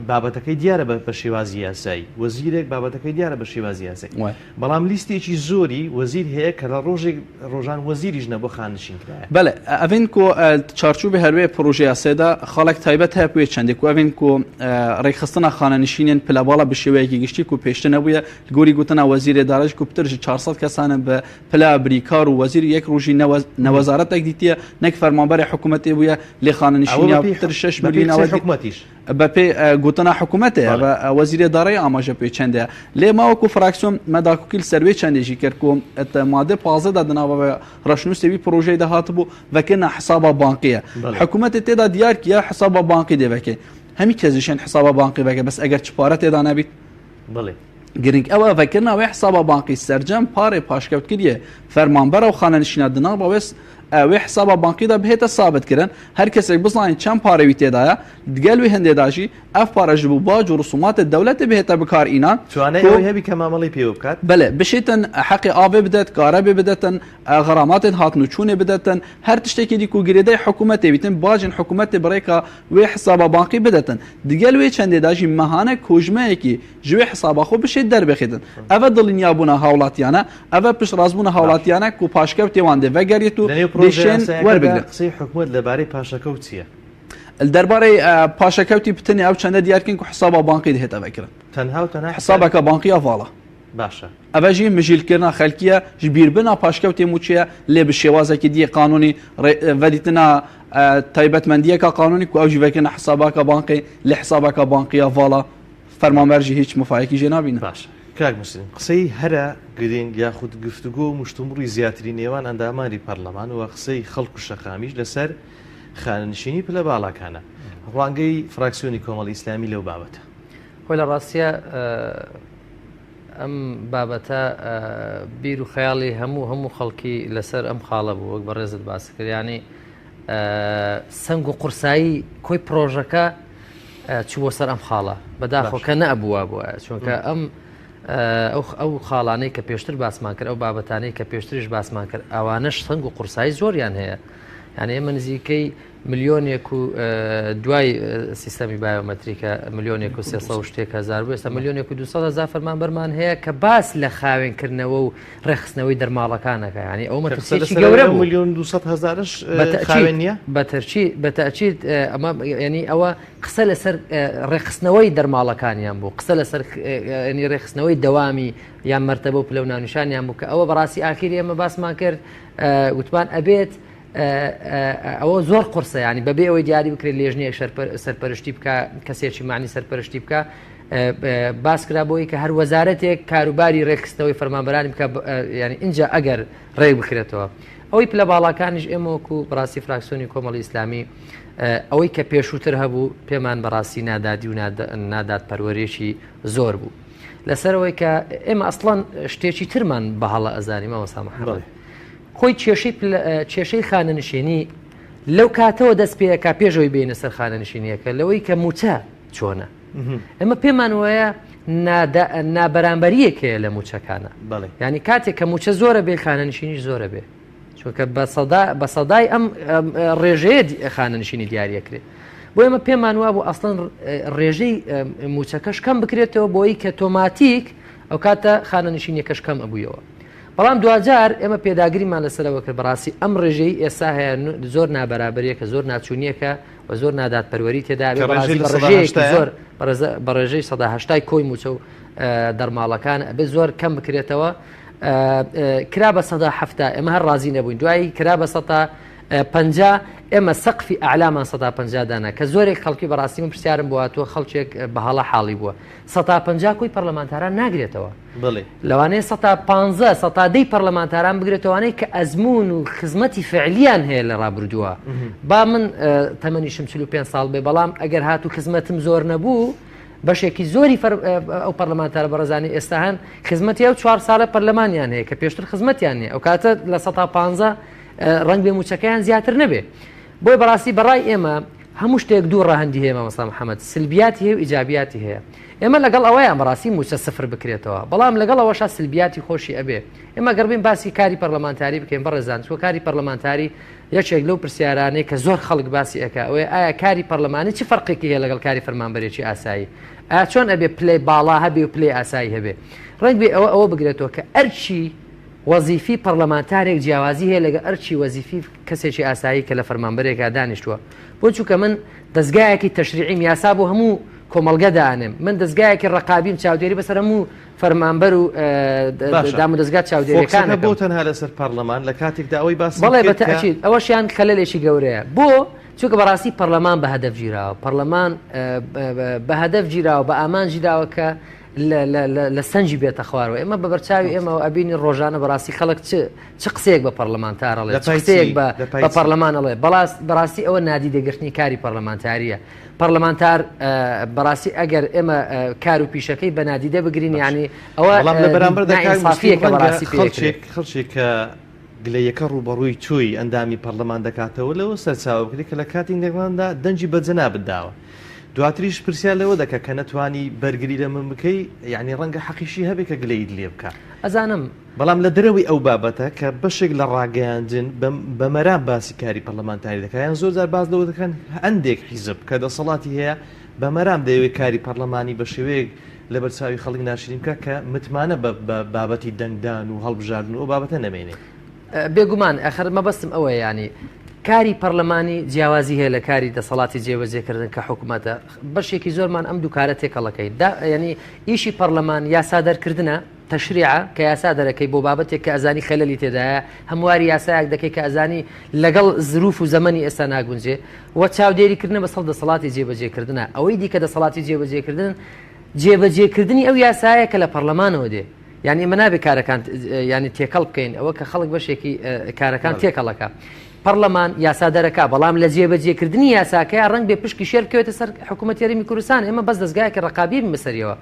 بابەتەکەی دیارە بە شێوازی یاسایی وەزیرێک بابەتەکەی دیارە بە شێوازی یاسایی بەڵام لیستێکی زۆری وەزیر هەیە کە لە ڕۆژێک ڕۆژان وەزیریش نەبوو خانەنشین کرایە. بەلێ ئەڤین کو چارچوبێ هەروێ پرۆژە یاسێدا خاڵێک تایبەت هەیە پێ چەندێک و ئەڤین کو ڕێکخستنە خانەنشینێن پلەباڵە بە شێوەیەکی گشتی کو پێشتر نەبووە گۆری گوتنە وەزیرێ دارەج کو پتر ji 400 کەسانە بە پلە بریکار و وەزیر یەک ڕۆژی نەوەزارەتێک دیتیە نەک فەرمانبەرێ حکوومەتێ بووە لێ خانەنشینیا پتر 6 میلیۆن حکومەتیش بەپێی گوتنا حکوومەتێ وەزیرێ دارایی ئاماژە پێ چەندە لێ ما وەکو فراکسیۆن مە داکوکی لەسەر وێ چەندێ ژی کرد کو مادە 15 دا دناوە ڕەشنووسێ وی پرۆژەی دا هاتبوو ڤەکردنا حسابا بانقیە حکوومەتێ تێدا دیار کیە حسابا بانقی دێ ڤەکێ هەمی کەس ژێن حسابا بانقی ڤەکێ بەس ئەگەر چ پارە تێدا نەبیت بەڵێ گرنگ ئەوە ڤەکردنا وێ حسابا بانقی سەرجەم پارێ پاشکەوتکریە فەرمانبەرە و خانەنشینە دناوە وێ وێ حسابا بانقیدا بهێتە سابت کرن هەر کەسێک بزانین چەند پارەوی تێدایە دگەل وێ هەندێداژی ئەف پارە ji bo bac û ڕسوماتê dewletê bihête bikaranîn توانای ئەوەی هەبی کە مامەڵەی پێوە بکات؟ بەلێ بشێتن حەقی ئاڤێ بدەت، کارەبێ بدەتن، غەراماتên هاتن و چوونێ بدەتن، هەر تشتێکی دی ku girêdayî hikûmetê bîtin، bacên hikûmetê bi rêka wê hesaba banqî bidetin. Digel wê çendê de jî mehane kojmeyekî ji wê hesaba xwe bişê derbixîtin. Ev e dilniyabûna hawlatiyane, ev e piştrastbûna hawlatiyane ku paşkewtê wan dê vegerît û لە نێو dê پرۆژە şên یاسایەکەدا werbigirin. قسەی حکومەت لەبارەی پاشەکەوت چییە؟ دەربارەی پاشەکەوتی بتنێ ئەو چەندە دیارکەین ku حسابا بانقی دهێتە ڤەکردن. تەنها و تەنها حسابەکە بانقیە ڤاڵە. باشە. ئەڤە ژی مژیلکردنا خەلکیە ji بیربنا پاشکەوتێ موچەیە لێ bi شێوازێکی دیە قانونی ڤەدیتنا تایبەتمەندیەکە قانونی ku ئەو ژی ڤەکردنە حساباکە بانقی لێ حسابەکە بانقیە ڤاڵە فەرمانبەر ژی هیچ مفایەکی ژێ نابینە. باشە کاک موسلیم قسەی هەرە گرنگ یاخود گفتوگۆ و مشتومڕی زیاتری نێوان ئەندامانی پەرلەمان و قسەی خەڵک و شەقامیش لەسەر خانەنشینی پلە باڵاکانە ڕوانگەی فراکسیۆنی کۆمەڵی ئیسلامی لەو بابەتە. خۆی لە ڕاستیە ئەم بابەتە بیر و خەیاڵی هەموو هەموو خەڵکی لەسەر ئەم خاڵە بوو وەک بەڕێزت باس کرد ینی سەنگ و قورسایی کۆی پرۆژەکە چوو بۆ سەر ئەم خاڵە بەداخۆ کە نەبووە بووە چونکە ئەم ئەو خاڵانەی کە پێشتر باسمان کرد ئەو بابەتانەی کە پێشتریش باسمان کرد ئەوانەش سەنگ و قورسایی زۆریان هەیە یعنی ئێمە نزیکەی ملیۆنێک و دوای سیستەمی بایۆمەتریکە ملیۆنێک و سێ و شتێک هزار بوو ئێستا ملیۆنێک و 200 هزار فەرمانبەرمان هەیە کە باس لە خاوێنکردنەوە و ڕێکخستنەوەی دەرماڵەکانەکە یعنی ئەو مەترسیەکی گەورە بوو ملیۆن 200 هزارش خاوێن نییە بەتەرچی بەتەچیت ئەمە ینی ئەوە قسە لەسەر ڕێکخستنەوەی دەرماڵەکانیان بوو قسە لەسەر ینی ڕێکخستنەوەی دەوامی یان مەرتەبە و پلە و ناونیشانیان بوو کە ئەوە بەڕاستی ئاخیری ئێمە باسمان کرد وتمان ئەبێت ئەوە زۆر قورسە ینی بەبێ ئەوەی دیاری بکرێت لێژنەیەک سەرپەرشتی بکە کەسێکی معنی سەرپەرشتی بکە باس کرا بۆی کە هەر وەزارەتێک کاروباری ڕێکخستنەوەی فەرمانبەرانی بکە ینی اینجا ئەگەر ڕێک بکرێتەوە. ئەوەی پلە باڵاکانیش ئێمە وەکو بەڕاستی فراکسیۆنی کۆمەڵی ئیسلامی ئەوەی کە پێشووتر هەبوو پێمان بەڕاستی نادادی و نادادپەروەرێکی زۆر بوو. لەسەرەوەی کە ئێمە ئەسڵەن شتێکی ترمان بە هەڵە ئەزانی مامۆستا محەممەد. خۆی کێشەی کێشەی خانەنشینی لەو کاتەوە دەست پێەکە پێشەوەی بینە سەر خانەنشینیەکە لەوەی کە موچە چۆنە ئێمە پێمان وایە نابەرامبەریەک هەیە لە موچەکانە ینی کاتێک کە موچە زۆرە بێ خانەنشینیش زۆرە بێ چونکە بە سەدای ئەم ڕێژەیە خانەنشینی دیاریەکرێت بۆ ئێمە پێمان وابوو ئەسڵەن ڕێژەی موچەکەش کەم بکرێتەوە بۆی کە تۆماتیک ئەو کاتە خانەنشینیەکەش کەم ئەبوویەوە بەڵام دواجار ئێمە پێداگریمان لەسەرەوە کرد بەڕاستی ئەم ڕێژەی ئێستا هەیە زۆر نابەرابەریەکە زۆر ناچوونیەکە و زۆر نادادپەروەری تێدا زۆر بە ڕێژەی 180 کۆی موچە و دەرماڵەکان ئەبێ زۆر کەم بکرێتەوە کرا بە 170 ئێمە هەر ڕازی نەبووین دوایی کرا بە 50 ئێمە سەقفی ئەعلامان 150 دانا کە زۆرێک خەڵکی بەڕاستی من پرسیارم بۆ هاتووە خەڵکێک بە هەڵە حاڵی بووە 150 کۆی پەرلەمانتاران ناگرێتەوە بەڵێ. لەوانەیە سەتا پانزە، سەتا دەی پەرلەمانتاران بگرێتەوانەی کە ئەزموون و خزمەتی فعلیان هەیە لە ڕابردووە. با من تەمەنیشم 45 ساڵ بێ بەڵام ئەگەر هاتوو خزمەتم زۆر نەبوو بەشێکی زۆری ئەو پەرلەمانتارە بەڕێزانی ئێستا هەن خزمەتی ئەو چوار ساڵە پەرلەمانیان هەیە کە پێشتر خزمەتیان نیە ئەو کاتە لە سەتا پانزە ڕەنگ بێ مووچەکەیان زیاتر نەبێ. بۆیە بەڕاستی بەڕای ئێمە هەموو شتێک دوو ڕەهەندی هەیە مامۆستا محەممەد سلبیاتی هەیە و ئیجابیاتی هەیە. ئێمە لەگەڵ ئەوەیان بەڕاستی مووچە سفر بکرێتەوە، بەڵام لەگەڵ ئەوەشا سلبیاتی خۆشی ئەبێ. ئێمە گەر بێین باسی کاری پەرلەمانتاری بکەین بەڕێزان، چونکە کاری پەرلەمانتاری یەکێک لەو پرسیارانەی کە زۆر خەڵک باسی ئەکا ئەوەیە ئایا کاری پەرلەمانی چ فەرقێکی هەیە لەگەڵ کاری فەرمانبەرێکی ئاسایی؟ ئایا چۆن ئەبێ پلەی باڵا هەبێ و پلەی ئاسایی هەبێ؟ ڕەنگ بێ ئەوە ئەوە بگرێتەوە کە ئەرکی وەزیفی پەرلەمانتارێک جیاوازی هەیە لەگە ئەرکی وەزیفی کەسێکی ئاسایی کە لە فەرمانبەرێکا دانیشتووە. بۆ چونکە من دەزگایەکی تەشریعیم یاسا بۆ هەموو کۆمەڵگە دانێم من دەزگایەکی ڕقابیم چاودێری بەسەر هەموو فەرمانبەر و دام و دەزگا چاودێریەکان بۆ تەنها لەسەر پەرلەمان لە کاتێکدا ئەوەی باس بەڵێ بە تەئکید ئەوەشیان خەلەلێکی گەورەیە بۆ چونکە بەڕاستی پەرلەمان بە هەدەف گیراوە پەرلەمان بە هەدەف گیراوە بە ئامان گیراوە کە لە سەنجی بێتە خوارەوە ئێمە بە بەرچاوی ئێمەوە ئەبینی ڕۆژانە بەڕاستی خەڵک چ چ قسەیەک بە پەرلەمانتار ئەڵێ چ قسەیەک بە بە پەرلەمان ئەڵێ بەڵاست بەڕاستی ئەوە نادیدەگرتنی کاری پەرلەمانتاریە پەرلەمانتار بەڕاستی ئەگەر ئێمە کار و پیشەکەی بە نادیدە بگرین ینی ئەوە بەڵام لە بەرامبەر نائینسافیەکە بەڕاستی خەڵکێک خەڵکێک کە گلەیەکە ڕووبەڕووی تۆی ئەندامی پەرلەمان دەکاتەوە لەوە سەرچاوە بکرێت کە لە کاتی نێرداندا دەنگی بە جەنابت داوە دواتریش پرسیار لەوە دەکا کە نەتوانی بەرگری لە من بکەی یعنی ڕەنگە حەقیشی هەبێ کە گلەیت لێ بکا ئەزانم. بەڵام لە دەرەوەی ئەو بابەتە کە بەشێک لە ڕاگەیاندن بە مەرام باسی کاری پەرلەمانتاری دەکات یان زۆر جار باس لەوە دەکەن هەندێک حیزب کە دەسەڵاتی هەیە بە مەرام دەیەوێت کاری پەرلەمانی بە شێوەیەک لەبەر چاوی خەڵک ناشرین بکات کە متمانە بە بابەتی دەنگدان و هەڵبژاردن و ئەو بابەتە نەمێنێ. بێگومان ئەخر مەبەستم ئەوەیە یانی کاری پەرلەمانی جیاوازی هەیە لە کاری دەسەڵاتی جێبەجێکردن کە حکوومەتە بەشێکی زۆرمان ئەم دووکارە تێکەڵەکەین دا ینی ئیشی پەرلەمان یاسا دەرکردنە تەشریعە کە یاسا دەرەکەی بۆ بابەتێک کە ئەزانی خەلەلی تێدایە هەمواری یاسایەک دەکەی کە ئەزانی لەگەڵ زروف و زەمەنی ئێستا ناگونجێ و چاودێریکردنە بەسەر دەسەڵاتی جێبەجێکردنە ئەوەی دیکە دەسەڵاتی جێبەجێکردن جێبەجێکردنی ئەو یاسایە کە لە پەرلەمانەوە دێ یانی ئێمە نابێ کارەکان ینی تێکەڵ بکەین ئەوە کە خەڵک بەشێکی کارەکان تێکەڵەکە پەرلەمان یاسا دەرەکا بەڵام لە جێبەجێکردنی یاساکەی ڕەنگ بێ پشکی شێر بکەوێتە سەر حکوومەت هەرێمی کوردستان ئێمە بەس دەستگایەکی ڕقابی بەسەریەوە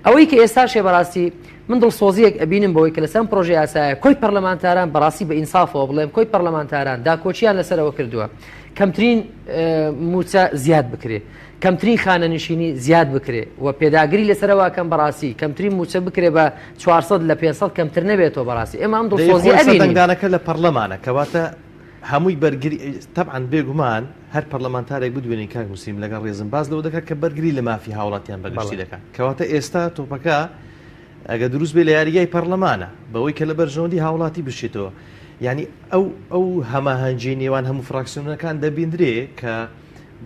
ئەوەی کە ئێستاشێ بەڕاستی من دڵسۆزیەک ئەبینم بەوەی کە لەسەر پرۆژە یاسایە کۆی پەرلەمانتاران بەڕاستی بە ئینسافەوە بڵێم کۆی پەرلەمانتاران داکۆکیان لەسەرەوە کردووە کەمترین موچە زیاد بکرێ کەمترین خانەنشینی زیاد بکرێ و پێداگری لەسەرەوە ئەکەم بەڕاستی کەمترین مووچە بکرێ بە 400 لە 500 کەمتر نەبێتەوە بەڕاستی ئێمە ئەم دڵسۆزیە ئەبینین. دەنگدانەکە لە پەڕلەمانە کەواتە هەمووی بەرگری تەبعەن بێگومان هەر پەڕلەمانتارێک بدوێنین کاک موسلیم لەگەڵ ڕێزم باس لەوە دەکات کە بەرگری لە مافی هاوڵاتیان بەگشتی دەکات کەواتە ئێستا تۆپەکە ئەگە دروست بێ لە یاریگای پەڕلەمانە بەوەی کە لە بەرژەوەندی هاوڵاتی بچێتەوە یعنی ئەو ئەو هەماهەنگی نێوان هەموو فراکسیۆنەکان دەبیندرێ کە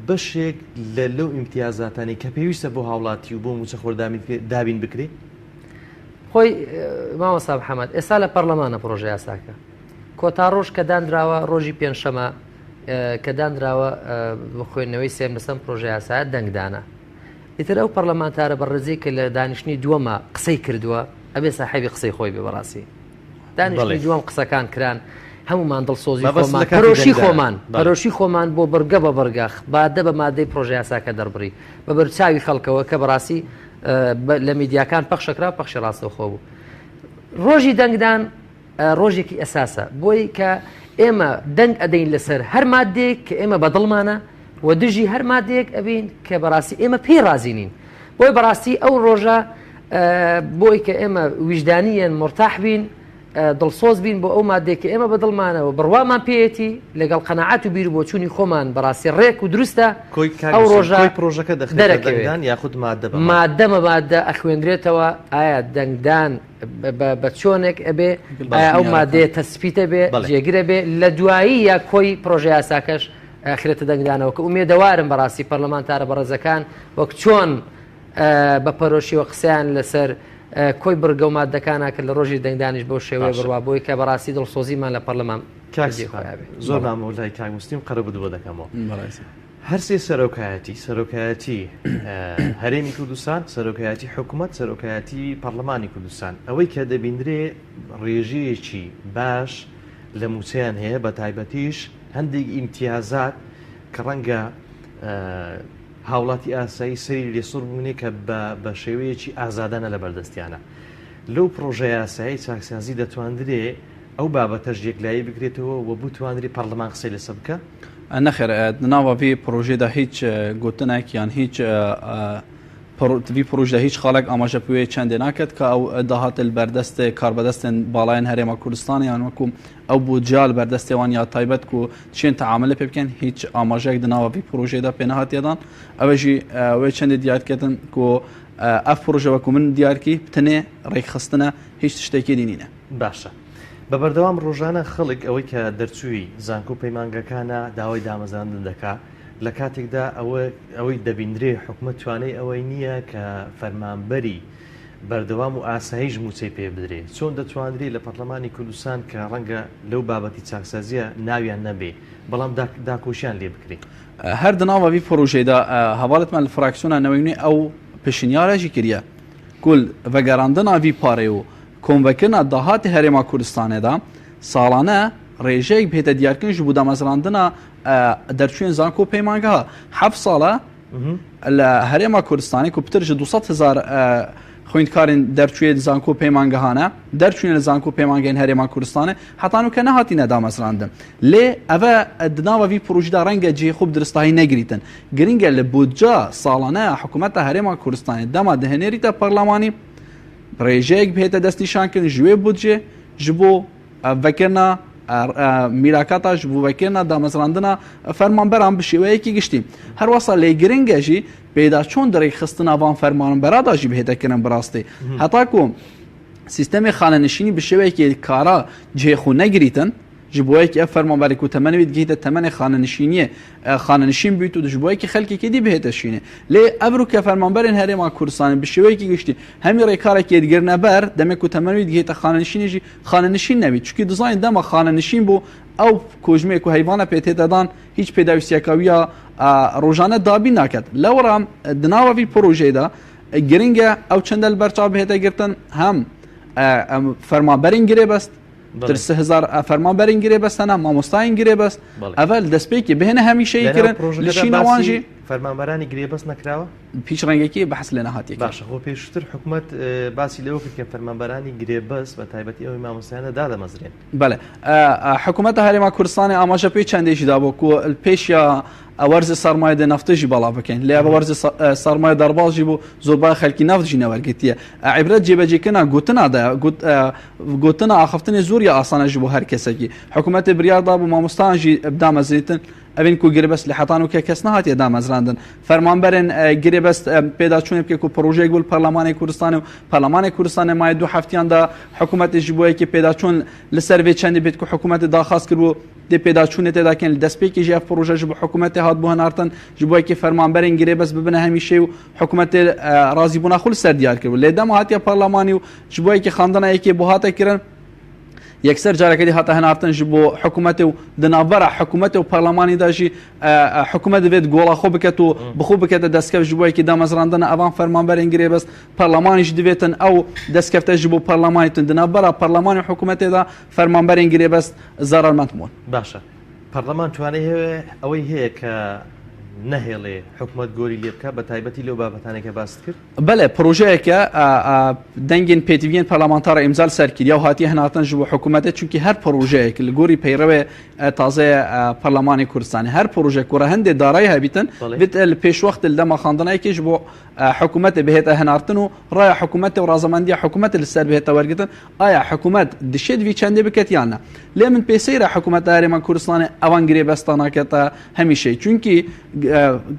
بەشێک لە لەو ئیمتیازاتانەی کە پێویستە بۆ هاوڵاتی و بۆ مووچەخۆر دابین بکرێ؟ خۆی مامۆستا محەممەد ئێستا لە پەرلەمانە پرۆژە یاساکە کۆتا ڕۆژ کە دانراوە ڕۆژی پێنجشەمە کە دانراوە بۆ خوێندنەوەی سێم لەسەر پرۆژە یاسایە دەنگدانە ئیتر ئەو پەرلەمانتارە بەڕێزەی کە لە دانیشتنی دووەمە قسەی کردووە ئەبێ ساحێبی قسەی خۆی بێ بەڕاستی دانیشتنی دووەم قسەکان کران. هەمومان دڵسۆزی خۆمان پەرۆشی خۆمان پەرۆشی خۆمان بۆ بڕگە بە بڕگە مادە بە مادەی پرۆژە یاساکە دەربڕی بە بەرچاوی خەڵکەوە کە بەڕاستی لە میدیاکان پەخشەکرا پەخشی ڕاستەوخۆ بوو ڕۆژی دەنگدان ڕۆژێکی ئەساسە بۆی کە ئێمە دەنگ ئەدەین لەسەر هەر مادێک کە ئێمە بەدڵمانە و دژی هەر مادەیەک ئەبین کە بەڕاستی ئێمە پێی ڕازی نین بۆی بەڕاستی ئەو ڕۆژە بۆی کە ئێمە ویژدانیەن مرتاح بین دڵسۆز بین بۆ ئەو مادەیە کە ئێمە بەدڵمانەوە بڕوامان پێیەتی لەگەڵ قەنەعات و بیر و بۆچوونی خۆمان بەڕاستی ڕێک و دروستە ئەو ڕۆژە پرۆژەکە دەرەکەوێت یاخود مادە مادە مادە ئەخوێندرێتەوە ئایا دەنگدان بە چۆنێک ئەبێ ئایا ئەو مادەیە تەسپیتە بێ جێگرە بێ لە دوایی یا کۆی پرۆژە یاساکەش ئەخرێتە دەنگدانەوە کە ئومێدەوارم بەڕاستی پەرلەمانتارە بەڕێزەکان وەک چۆن بە پەرۆشیەوە قسەیان لەسەر کۆی بڕگە و مادەکانە کرد لە ڕۆژی دەنگدانیش بەو شێوەیە بڕوا بۆی کە بەڕاستی دڵسۆزیمان لە پەرلەمان زۆر مامۆلای کاک مسلیم قەرەبوو بۆ دەکەمەوە هەرسێ سەرۆکایەتی سەرۆکایەتی هەرێمی کوردستان سەرۆکایەتی حکوومەت سەرۆکایەتی پەرلەمانی کوردستان ئەوەی کە دەبیندرێ ڕێژەیەکی باش لە مووچەیان هەیە بە تایبەتیش هەندێک ئیمتیازات کە ڕەنگە هاوڵاتی ئاسایی سەری لێ سوڕ بمێنێ کە بە شێوەیەکی ئازادانە لە بەردەستیانە. لەو پڕۆژە یاسایەی چاکسازی دەتواندرێ ئەو بابەتەش یەکلایی بکرێتەوە و بتواندرێ پەڕلەمان قسەی لەسەر بکا؟ نەخێر ناوە ڤی پڕۆژەیدا هیچ گوتنێک یان هیچ ڤی پڕۆژدا هیچ خاڵێک ئاماژە پێ چەندێ ناکات کە ئەو داهات بەردەست کاربەدەستن باڵایەن هەرێمە کوردستان یان وەکو ئەو بودجە لە بەردەستێ وان یا تایبەت کو چێن تەعاملە پێ بکەن هیچ ئاماژەیەک di ناوە vî projeyê de pê nehatiye dan. Ew jî wê çendê diyar diketin ku ev proje wekû min diyar kî bi tenê rêkxistin e هیچ tiştekî dî nîne. باشە بە بەردەوام ڕۆژانە خەڵک ئەوەی کە دەرچووی زانکۆ پەیمانگەکانە داوای دامەزراندن دەکا لە کاتێکدا ئەوە ئەوەی دەبیندرێ حکومەت توانای ئەوەی نییە کە فەرمانبەری بەردەوام و ئاساییش مووچەی پێ بدرێ، چۆن دەتواندرێ لە پەڕلەمانی کوردستان کە ڕەنگە لەو بابەتی چاکسازییە ناویان نەبێ، بەڵام داکۆکیان لێ بکرێ؟ هەر di nava vî projeyê de hevalê me li fraksiyona Newê Nû ew pêşniyara jî kiriye ku li vegerandina vî parê û komvekirina dahatê Herêma Kurdistanê de salane rêjeyek bihête diyarkirin ji bo damezrandina derçûyên zanko peymangeha. Heft sal e Li Herêma Kurdistanê ku pitir ji 200 hezar xwîndkarên derçûyê li zanko peymangehan e, derçûne li zanko peymangehên Herêma Kurdistanê heta nû ke nehatîne damezrandin. Lê ev e di nava vî projî de renge cihê xwe bi diristahî negirîtin. Girîng e li budca salane ya hikûmeta Herêma Kurdistanê dema dihinêrîte parlemanî rêjeyek bihête destnîşankirin ji wê budcê ji bo Vekirina mîrakata ji bo vekirina damezrandina fermanberan bi şêweyekî giştî. Her wesa lê giring e jî pêdaçûn di rêkxistina van fermanbera da jî bihête kirin bi rastî. Heta ku sîstemê xanenişînî bi şêweyekî kara cihê xwe negirîtin, ji bo yekî ev fermanberê ku temenê wî digihîte temenê xanenişîniyê xanenişîn bît û ji bo yekî xelkekê dî bihête şînê. Lê ev rûke fermanberên Herêma Kurdistanê bi şêweyekî giştî hemî rêkarekê digirine ber, demê ku temenê wî digihîte xanenişînê jî Xanenişîn nebî. Çunkî dizanî dema xanenişîn bû ew kojmê ku heyvane pê tête dan hîç pêdawîstiyeka wî ya rojane dabîn naket. Lewra di nava vî projeyê de giring e ew çende li ber çav bihête girtin hem fermanberên girêbest tir 3000 fermanberên girêbest hene mamostayên girêbest ev li destpêkê bihêne hemîşeyî kirin li şîna wan jî فەرمانبەرانی گرێبەست نەکراوە؟ هیچ ڕەنگێکی بەحس لێ نەهاتیە کرد. باشە خۆ پێشتر حکومەت باسی لەوە کرد کە فەرمانبەرانی گرێبەست بە تایبەتی ئەوەی مامۆستایانە دادەمەزرێن. بەڵێ حکومەتە هەرێما کوردستانی ئاماژە پێی چەندێکی دابوو کو پێشیا وەرزی سەرمایە دێ نەفتە ژی بەڵا بکەین لێ بە وەرزی سەرمایە دەرباز ژی بوو زۆربای خەلکی نەفت ژی نەوەرگرتیە عیبرەت جێبەجێکردنا گوتنا دا گوتنا ئاخفتنی زۆر یا ئاسانە ژی بۆ هەر کەسێکی حکومەتی بریار دابوو مامۆستان ژی بدامەزرێتن ئەوین کو گرێبەست لە حەتان و کە کەس نەهاتیە دامەزراندن فەرمانبەرێن گرێبەست پێداچوونێ بکە کو پڕۆژەیەک بوو پەرلەمانی کوردستان و پەرلەمانی کوردستان مای دوو هەفتیاندا حکوومەتی ji بۆ یەکێ پێداچوون لەسەر vê çendê bêt ku حکوومەتی daxwaz kiribû dê pêdaçûnê tê dakin li destpêkê jî ev proje ji bo حکوومەتê hat bû hinartin ji bo yekê fermanberên girêbest bibine hemîşê û حکوومەتê razîbûna xwe li ser diyar kiribû lê dema hatiye parlemanî û ji bo yekê xandina yekê bo hate kirin. یەکسەر جارەکە دی هاتە هەنارتن ji bo حکوومەتێ و di navbera حکوومەتێ و پەرلەمانی دا jî حکوومەت divêt gola xwe biket û bi xwe bikete destkeft ji bo yekî damezrandina evan fermanberên girêbest پەرلەمانیش divêtin ew destkefte ji bo پەرلەمانی tun di navbera پەرلەمانی و حکوومەتێ دا فەرمانبەرên girêbest zerarmend bûn. باشە پەرلەمان توانای هەیە ئەوەی هەیە کە نەهێڵێ حکومەت گۆری لێ بکات بە تایبەتی لەو بابەتانەی کە باست کرد؟ بەلێ پرۆژەیەکە دەنگên pêtiviyên پەرلەمانتارە ئیمزا li ser kiriye û hatiye hinartin ji bo hikûmetê çunkî her projeyek li gorî peyrewê tazeyê Perlemanê Kurdistanê her proje ku rehendê darayî hebîtin vê li pêşwext li dema xandina yekê ji bo hikûmetê bihête hinartin û raya hikûmetê û razemendiya hikûmetê li ser bihête wergirtin aya hikûmet dişê di vî çendê biket yan ne. Lê min pê seyre hikûmeta Herêma Kurdistanê evan girêbesta nakete hemîşeyî. Çunkî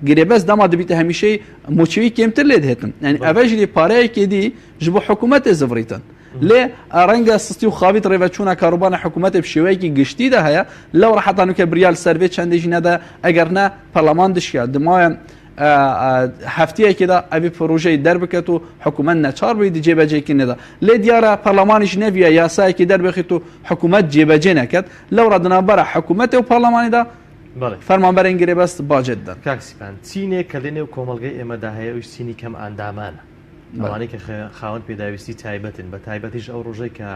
girêbest dema dibîte hemîşeyî mûçewî kêmtir lê dihêtin. Yani eve jî lê pareyekê dî ji bo hikûmetê zivrîtin. Lê renge sistî û xavî di rêveçûna karûbana hikûmetê bi şêweyekî giştî de heye. Lewra heta nûke biryar li ser vê çendê jî nede. Eger ne perleman dişiya. Di maye hefteyekê de evê projeyê derbiket û hikûmet neçar bûyî di cêbecêkirinê de. Lê diyar e perlemanî jî neviya yasayekê derbixît û hikûmet cêbecê neket. Lewra di navbera hikûmetê û perlemanê de fermanberên girêbest bacê didin. کاک سیپان، چینێک کە لەنێو کۆمەڵگەی ئێمەدا هەیە ئەویش چینی کەم ئەندامانە. ئەوانەی کە خاوەن پێداویستی تایبەتن، بە تایبەتیش ئەو ڕۆژەی کە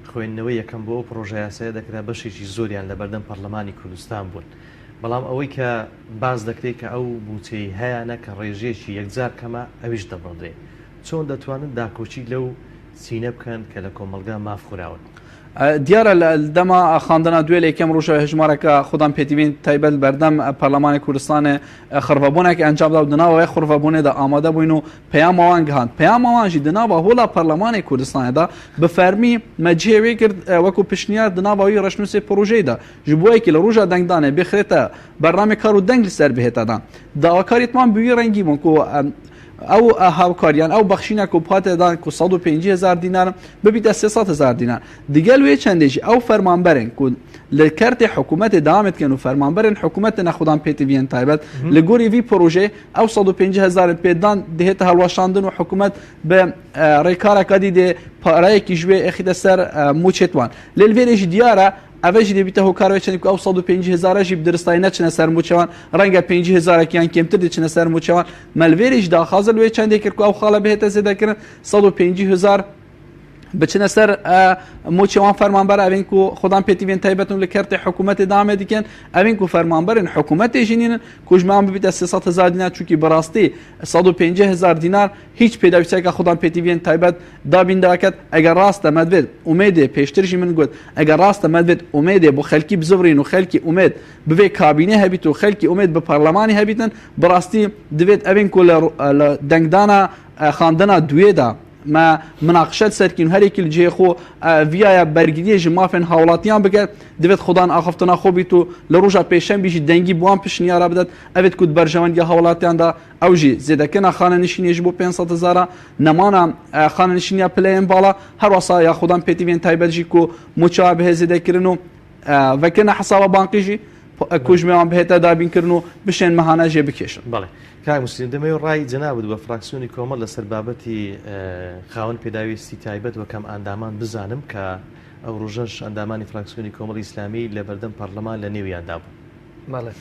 خوێندنەوەی یەکەم بۆ ئەو پڕۆژەیاسایە دەکرا بەشێکی زۆریان لەبەردەم پەڕلەمانی کوردستان بوون. بەڵام ئەوەی کە باس دەکرێت کە ئەو مووچەی هەیانە کە ڕێژەیەکی یەکجار کەمە ئەویش دەبڕدرێ. چۆن دەتوانن داکۆکی لەو چینە بکەن کە لە کۆمەڵگا ماف خوراون؟ دیارە لە دەما خواندنا دوێ لە یەکەم ڕۆژەوە هەژمارەکە خودان پێتیوین تایبەت بەردەم پەرلەمانی کوردستانێ خڕڤەبوونێک ئەنجامدا و دناوە خڕڤەبوونێدا ئامادە بووین و پەیامەوان گەهاند پەیامەوان ژی دناوە هۆڵا پەرلەمانی کوردستانێدا بە فەرمی مەجێ وێ کرد وەکو پشنیار دناوەوی ڕەشنووسی پڕۆژەیدا ji bo yekê li roja dengdanê bixrête bernamê kar û deng li ser bihête dan. Dawakarî wan bi wî rengî bûn ku ew hevkariyan ew bexşîna ku hate dan ku 150 hezar dînar bibîte 300 hezar dînar. Digel wê çendê jî ew fermanberên ku li kertê hikûmetê dewam dikin û fermanberên hikûmetê ne xwedan pêtiviyên taybet li gorî vî projeyê ew 150 hezarên pê dan dihête hilweşandin û hikûmet bi rêkareka dî dê pareyekî ji wê êxîte ser mûçê wan. Lê li vê rê jî diyar e Ev jî dê bîte hokar wê çendî ku ew 150 hezare jî bi diristayê neçine ser mûçewan, renge 50 hezarekî yan kêmtir diçine ser mûçewan. Me li vê rê jî daxwaza li wê çendê kir ku ew xale bihête zêdekirin 150 hezar biçine ser mûçewan fermanber evên ku xwedan pêtîvên taybet û li kertê hikûmetê dame dikin evên ku fermanberên hikûmetê jî nînin ku ji me bibîte 300 hezar dînar çûkî bi rastî 150 hezar dînar Hîç pêdawîstiyeke xwe dan pêtiviyên taybet dabîn daket, eger rast e me divêt umêdê, pêştir jî min got, eger rast e me divêt umêdê bo xelkî bizivirîn û xelkî umêd bi vê kabînê hebît û xelkî umêd bi parlemanê hebîtin, bi rastî divêt evên ku li li dengdana xandina duyê de me minaqişe li ser kîn û her yekî li cihê xwe viyaya bergiriyê ji mafên hawlatiyan bike, divêt xwedan axiftina xwe bît û li roja pêşembî jî dengî bi wan pişniyara bidet, evêt ku di berjewendiya hawlatiyan de Ew jî zêdekirina xanenişîniyê ji bo 500 hezara, nemana xanenişîniya pileyên bala, her wesa ya xwedan pêtiviyên taybet jî ku mûçeya bihê zêdekirin û vekirina hesaba banqî jî ku ji wan bihête dabînkirin û bişên mehane jê bikêşin. Belê. کاک موسلیم دەمەوێت ڕای جەنابت وە فراکسیۆنی کۆمەڵ لەسەر بابەتی خاوەن پێداویستی تایبەت وە کەم ئەندامان بزانم کە ئەو ڕۆژەش ئەندامانی فراکسیۆنی کۆمەڵی ئیسلامی لە بەردەم پەرلەمان لە نێویاندا بوون. بەڵێ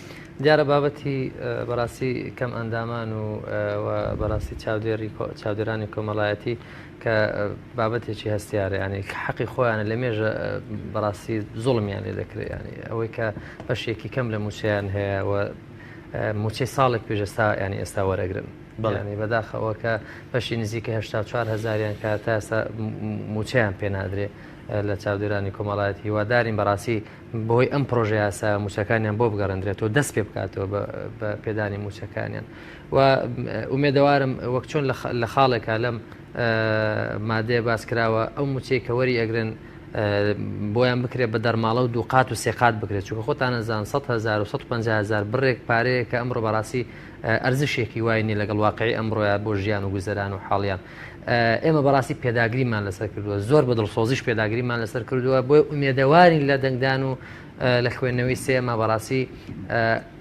دیارە بابەتی بەڕاستی کەم ئەندامان و بەڕاستی چاودێری چاودێرانی کۆمەڵایەتی کە بابەتێکی هەستیارە ینی کە حەقی خۆیانە لە مێژە بەڕاستی زوڵمیان لێ دەکرێت ینی ئەوەی کە بەشێکی کەم لە موچەیان هەیە و موچەی ساڵێک پێش ئێستا ینی ئێستا وەرەگرن بەڵێنی بەداخەوە کە بەشی نزیکە 84 هزاریان کە تا ئێستا موچەیان پێنادرێ لە چاودێرانی کۆمەڵایەتی هیوادارین بەڕاستی بەهۆی ئەم پرۆژە یاسایە مووچەکانیان بۆ بگەڕێندرێتەوە دەست پێ بکاتەوە بە پێدانی مووچەکانیان و ئومێدەوارم وەک چۆن لە خاڵێکا لەم مادەیە باس کراوە ئەو مووچەی کە وەری ئەگرن بۆیان بکرێت بە دەرماڵە و دووقات و سێقات بکرێت چونکە خۆتان ئەزان 100 هزار و 150 هزار بڕێک پارەیە کە ئەمڕۆ بەڕاستی ئەرزشێکی وای نیە لەگەڵ واقعی ئەمڕۆیا بۆ ژیان و گوزەران و حاڵیان ئێمە بەڕاستی پێداگریمان لەسەر کردووە زۆر بە دڵسۆزیش پێداگریمان لەسەر کردووە بۆیە ئومێدەوارین لە دەنگدان و لە خوێندنەوەی سێما بەڕاستی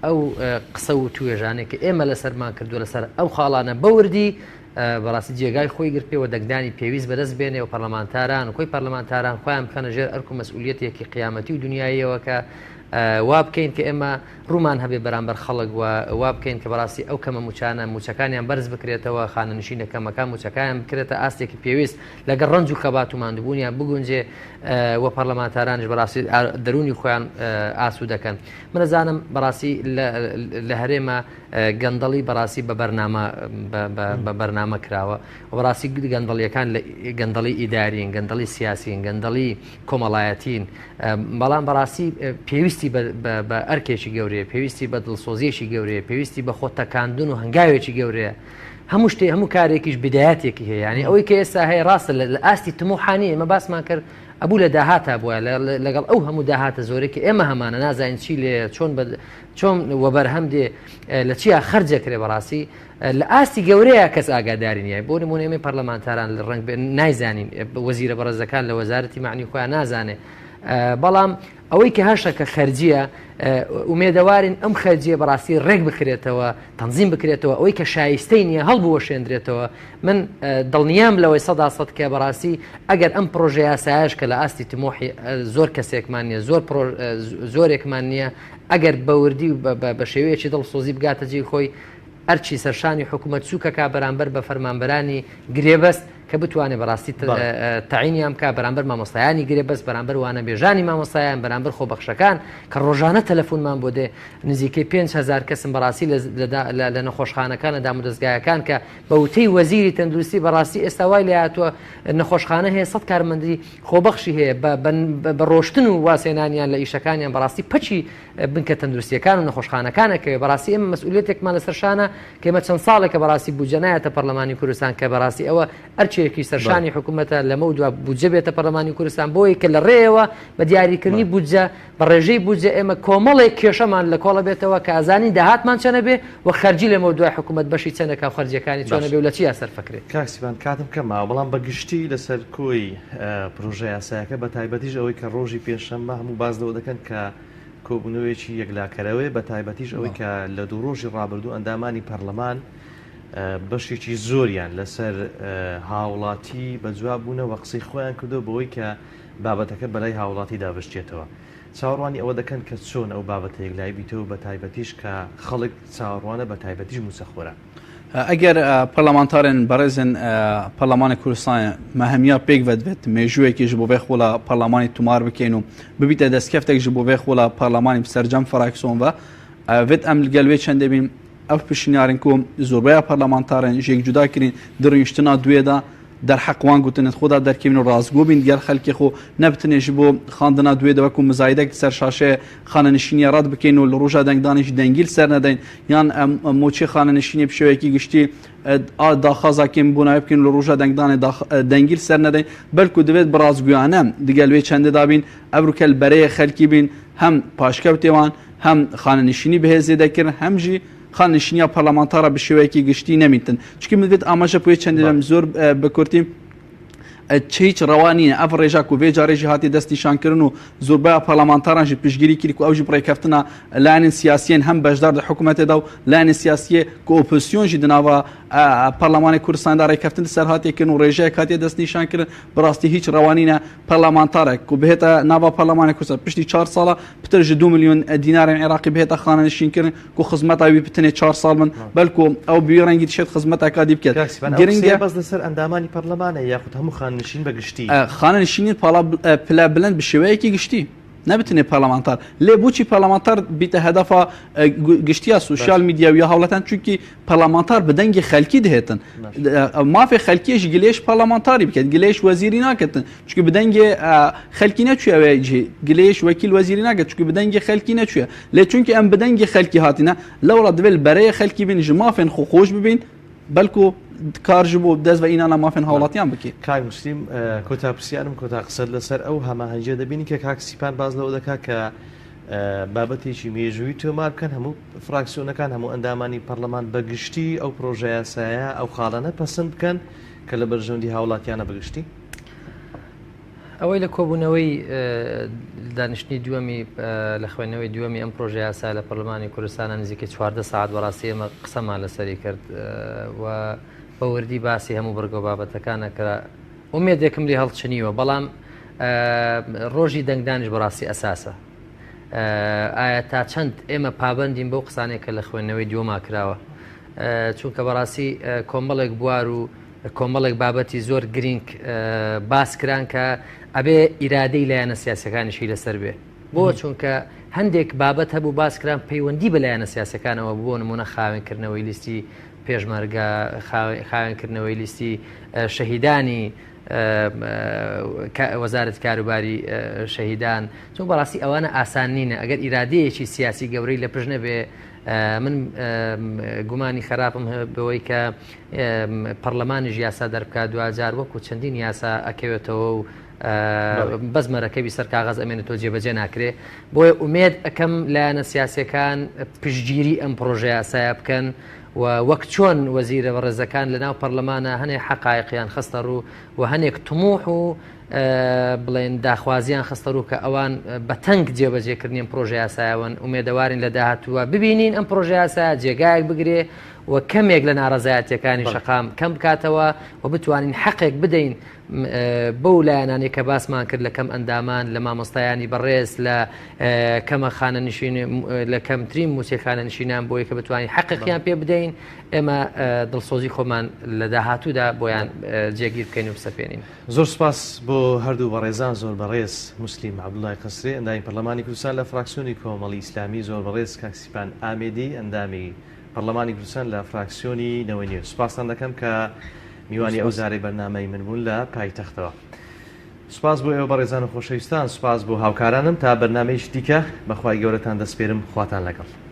ئەو قسە و توێژانێک کە ئێمە لەسەرمان کردووە لەسەر ئەو خاڵانە بەوردی. بەڕاستی جێگای خۆی گرت پێوە دەنگدانی پێویست بەدەست بێنێ و پەرلەمانتاران و کۆی پەرلەمانتاران خۆیان بخەنە ژێر ئەرک و مەسئولیەتێکی قیامەتی و دنیاییەوە کە وا بکەین کە ئێمە ڕوومان هەبێ بەرامبەر خەڵک و وا بکەین کە بەڕاستی ئەو کەمە موچانە موچەکانیان بەرز بکرێتەوە خانەنشینە کەمەکان موچەکانیان بکرێتە ئاستێکی پێویست لەگەڵ ڕەنج و خەبات و ماندووبوونیان بگونجێ و پەرلەمانتارانیش بەڕاستی دەروونی خۆیان ئاسوو دەکەن من ئەزانم بەڕاستی لە هەرێمە گەندەڵی بەڕاستی بە بەرنامە بە بەرنامە کراوە و بەڕاستی گەندەڵیەکان لە گەندەڵی ئیدارین گەندەڵی سیاسین گەندەڵی کۆمەڵایەتین بەڵام بەڕاستی پێویستی بە ئەرکێکی گەورەیە پێویستی بە دڵسۆزیەکی گەورەیە پێویستی بە خۆ تەکاندن و هەنگاوێکی گەورەیە هەموو شتێ هەموو کارێکیش بدایەتێکی هەیە ینی ئەوەی کە ئێستا هەیە ڕاستە لە ئاستی تموحانی ئێمە باسمان کرد ئەبوو لە داهاتا بووە لەگەڵ ئەو هەموو داهاتە زۆرێکی ئێمە هەمانە نازانین چی لێ چۆن بە چۆن وەبەرهەم دێ لە چیا خەرجەکرێ بەڕاستی لە ئاستی گەورەیە کەس ئاگاداری نییە بۆ نمونە ئێمەی پەرلەمانتاران لە ڕەنگ نایزانین وەزیرە بەڕێزەکان لە وەزارەتی معنی خۆیان نازانێ بەڵام ئەوەی کە هەشە کە خەرجیە ئومێدەوارین ئەم خەرجیە بەڕاستی ڕێک بکرێتەوە تەنزیم بکرێتەوە ئەوەی کە شایستەی نییە هەڵبوەشێندرێتەوە من دڵنیام لەوەی سەدا سەد کە بەڕاستی ئەگەر ئەم پرۆژە یاسایش کە لە ئاستی تمۆحی زۆر کەسێکمان نییە زۆر زۆرێکمان نییە ئەگەر بەوردی و بە شێوەیەکی دڵسۆزی بگاتە جێی خۆی ئەرکی سەرشانی حکوومەت سووکەکە بەرامبەر بە فەرمانبەرانی گرێبەست کە بتوانێت بەڕاستی تەعینیان بکە بەرامبەر مامۆستایانی گرێبەست بەرامبەر وانەبێژانی مامۆستایان بەرامبەر خۆبەخشەکان کە ڕۆژانە تەلەفۆنمان بۆ دێ نزیکەی 5هزار کەسم بەڕاستی لە نەخۆشخانەکان لە دامودەزگایەکان کە بە وتەی وەزیری تەندروستی بەڕاستی ئێستا وای لێ هاتووە نەخۆشخانە هەیە 100 کارمەندی خۆبەخشی هەیە بە ڕۆشتن و وازهێنانیان لە ئیشەکانیان بەڕاستی پەکی بنکە تەندروستیەکان و نەخۆشخانەکان ئەکەوێ بەڕاستی ئێمە مەسئولیەتێکمان لەسەر شانە کە ئێمە چەند ساڵێکە بەڕاستی بودجە نایەتە پەرلەمانی کوردستان کە بەڕاستی ئەوە ئەرکێکی سەرشانی حکوومەتە لەمە دوا بودجە بێتە پەرلەمانی کوردستان بۆی کە لە ڕێیەوە بە دیاریکردنی بودجە بە ڕێژەی بودجە ئێمە کۆمەڵێک کێشەمان لە کۆڵە بێتەوە کە ئەزانین داهاتمان چەنە بێ و خەرجی لەمە دوای حکوومەت بەشی چەنەکە و خەرجیەکانی چۆنە بێ و لە چیا سەرفەکرێ. کاک سیپان کاتم کەم ماوە بەڵام بە گشتی لەسەر کۆی پرۆژە یاسایەکە بە تایبەتیش ئەوەی کە ڕۆژی پێنجشەممە هەموو باس لەوە دەکەن کە کۆبوونەوەیەکی یەکلاکەرەوەیە بە تایبەتیش ئەوەی کە لە دوو ڕۆژی ڕابردوو ئەندامانی پەرلەمان بەشێکی زۆریان لەسەر هاوڵاتی بەجواب بوونە و قسەی خۆیان کردو بەوەی کە بابەتەکە بەلای هاوڵاتیدا بشچێتەوە چاوەڕوانی ئەوە دەکەن کە چۆن ئەو بابەتە یەکلایی بیتەوە بە تایبەتیش کە خەڵک چاوەڕوانە بە تایبەتیش مووچەخۆران. ئەگەر پەرلەمانتارێن بەڕێزن پەرلەمانی کوردستان مەهەمیا پێک ڤەدڤێت مێژوویەکی ژ بۆ ڤێ خولا پەرلەمانی تومار بکەین و ببیتە دەستکەفتێک ژ بۆ ڤێ خولا پەرلەمانی سەرجەم فراکسۆن ڤە ڤێت ئەم لگەل وێ چەندێ بین ئەف پشنیارن کو زۆربەیا پەرلەمانتارێن ژێک جودا کرین دڕینشتنا دوێدا دەرحەق وان گوتنت خۆدا دەرکەوین و ڕاستگۆ بین گەل خەلکی خۆ نە بتنێ ژ بۆ خاندنا دوێ دە وەکو مزایدەک سەر شاشەێ خانەنشینیە ڕەد بکەین و لە ڕوژا دەنگدانیش دەنگیل سەر نەدەین یان مۆچێ خانەنشینی بشێوەیەکی گشتی داخوازا کێم بۆ ناوێ بکەین لە ڕوژا دەنگدانێ دەنگیل سەر نەدەین بەلکو دەبێت بە ڕاستگویانە دگەل وێ چەندە دابین ئەبروکەل بەرەیە خەلکی بین هەم پاشکەوتێوان هەم خانەنشینی بەهێز زێدەکردن هەم ژی خانەنشینیا پەرلەمانتارە بە شێوەیەکی گشتی نەمیتن چونکی من دەبێت ئاماژە پێ چەندێ زۆر بە کورتی چ هیچ ڕەوا نییە ئەv ڕێژا کو vê carê jî hatiye destnîşankirin û zorbeya parlamentaran jî piştgirî kirî ku ew jî bi rêkeftina layenên siyasiyên hem beşdar di hikûmetê de û layenên siyasiyê ku opozisyon jî di nava Parlemanê Kurdistanê de rêkeftin li ser hatiye kirin û rêjeyek hatiye destnîşankirin bi rastî hîç rewa nîne parlamentarek ku bihête nava Parlemanê Kurdistan piştî çar sala pitir ji du milyon dînarên Iraqî bihête xanenişînkirin ku xizmeta wî bi tenê çar sal bin belku ew bi wî rengî dişêt xizmeteka dî biket. Giring e bes li ser endamanî parlemanê yaxud hemû xanenişîn bi giştî. Xanenişînên pala pile bilind bi şêweyekî giştî ne bi tenê parlamentar. Lê boçî parlamentar bîte hedefa giştiya sosyal medya û ya hewleten çunkî parlamentar bi dengê xelkî dihêtin. Mafê xelkiyê ji gilêş parlamentarî biket, gilêş wezîrî naketin. Çunki bi dengê xelkî neçûye wê cihê. Gilêş wekîl wezîrî nake çunki bi dengê xelkî neçûye. Lê çunki em bi dengê xelkî hatîne, lewra divê li bereyê xelkî bîn, ji mafên xwe xweş bibîn, belku kar ji bo dest ve înana mafên hawlatiyan bikê. کاک موسلیم کۆتا پرسیارم کۆتا قسەت لەسەر ئەو هەماهەنگیە دەبینی کە کاک سیپان باس لەوە دەکات کە بابەتێکی مێژووی تۆمار بکەن هەموو فراکسیۆنەکان هەموو ئەندامانی پەرلەمان بە گشتی ئەو پرۆژە یاسایە ئەو خاڵانە پەسند بکەن کە لە بەرژەوەندی هاوڵاتیانە بە گشتی. ئەوەی لە کۆبوونەوەی دانیشتنی دووەمی لە خوێندنەوەی دووەمی ئەم پرۆژە یاسا لە پەرلەمانی کوردستانە نزیکەی 14 ساعت بەڕاستی ئێمە قسەمان لەسەری کرد و بە وردی باسی هەموو بڕگە و بابەتەکان ئەکرا ئومێدێکم لێ هەڵچنیوە بەڵام ڕۆژی دەنگدانیش بەڕاستی ئەساسە ئایا تا چەند ئێمە پابندین بەو قسانێک کە لە خوێندنەوەی دووەما کراوە چونکە بەڕاستی کۆمەڵێک بوار و کۆمەڵێک بابەتی زۆر گرینگ باس کران کە ئەبێ ئیرادەی لایەنە سیاسەکانیشی لەسەر بێ بۆ چونکە هەندێک بابەت هەبوو باس کران پەیوەندی بە لایەنە سیاسەکانەوە بۆ نمونە خاوێنکردنەوەی لیستی پێشمەرگە خاوێنکردنەوەی لیستی شەهیدانی وەزارەتی کاروباری شەهیدان چون بەڕاستی ئەوانە ئاسان نینە ئەگەر ئیرادەیەکی سیاسی گەورەی لە پشت نەبێ من گومانی خراپم بەوەی کە پەرلەمانیش یاسا دەربکات دواجار وەکو چەندین یاسا ئەکەوێتەوە و بەس مەرەکەبی سەر کاغەز ئەمێنێتەوە جێبەجێ ناکرێ بۆیە ئومێد ئەەکەم لایەنە سیاسەکان پشتگیری ئەم پرۆژە یاسایە بکەن و وەک چۆن وەزیرە بەڕێزەکان لە ناو پەرلەمانە هەنێک حەقایقیان خستە ڕوو و هەنێک تموح و بڵێن داخوازیان خستە ڕوو کە ئەوان بە تەنگ جێبەجێکردنی ئەم پرۆژە یاسایەوەن ئومێدەوارین لە داهاتووە ببینین ئەم پرۆژە یاسایە جێگایەک بگرێ و کەمێک لە ناڕەزایەتیەکانی شەقام کەم بکاتەوە و بتوانین حەقێک بدەین بەو لایەنانەی کە باسمان کرد لە کەم ئەندامان لە مامۆستایانی بەڕێز لە کەمە خانەنشین لە کەمترین موچەی خانەنشینان بۆی کە بتوانین حەقێکیان پێ بدەین ئێمە دڵسۆزی خۆمان لە داهاتوودا بۆیان جێگیر بکەین و بسەپێنین. زۆر سوپاس بۆ هەردوو بەڕێزان زۆر بەڕێز موسلیم عەبدوڵای قەسرێ ئەندامی پەرلەمانی کوردستان لە فراکسیۆنی کۆمەڵی ئیسلامی زۆر بەڕێز کاک سیپان ئامێدی ئەندامی پەرلەمانی کوردستان لە فراکسیۆنی نەوەی نوێ سوپاستان دەکەم کە میوانی ئەو جارەی بەرنامەی من بوون لە پایتەختەوە. سوپاس بۆ ئێوە بەڕێزان و خۆشەویستان، سوپاس بۆ هاوکارانم تا بەرنامەیەکی دیکە بە خوای گەورەتان دەسپێرم خواتان لەگەڵ.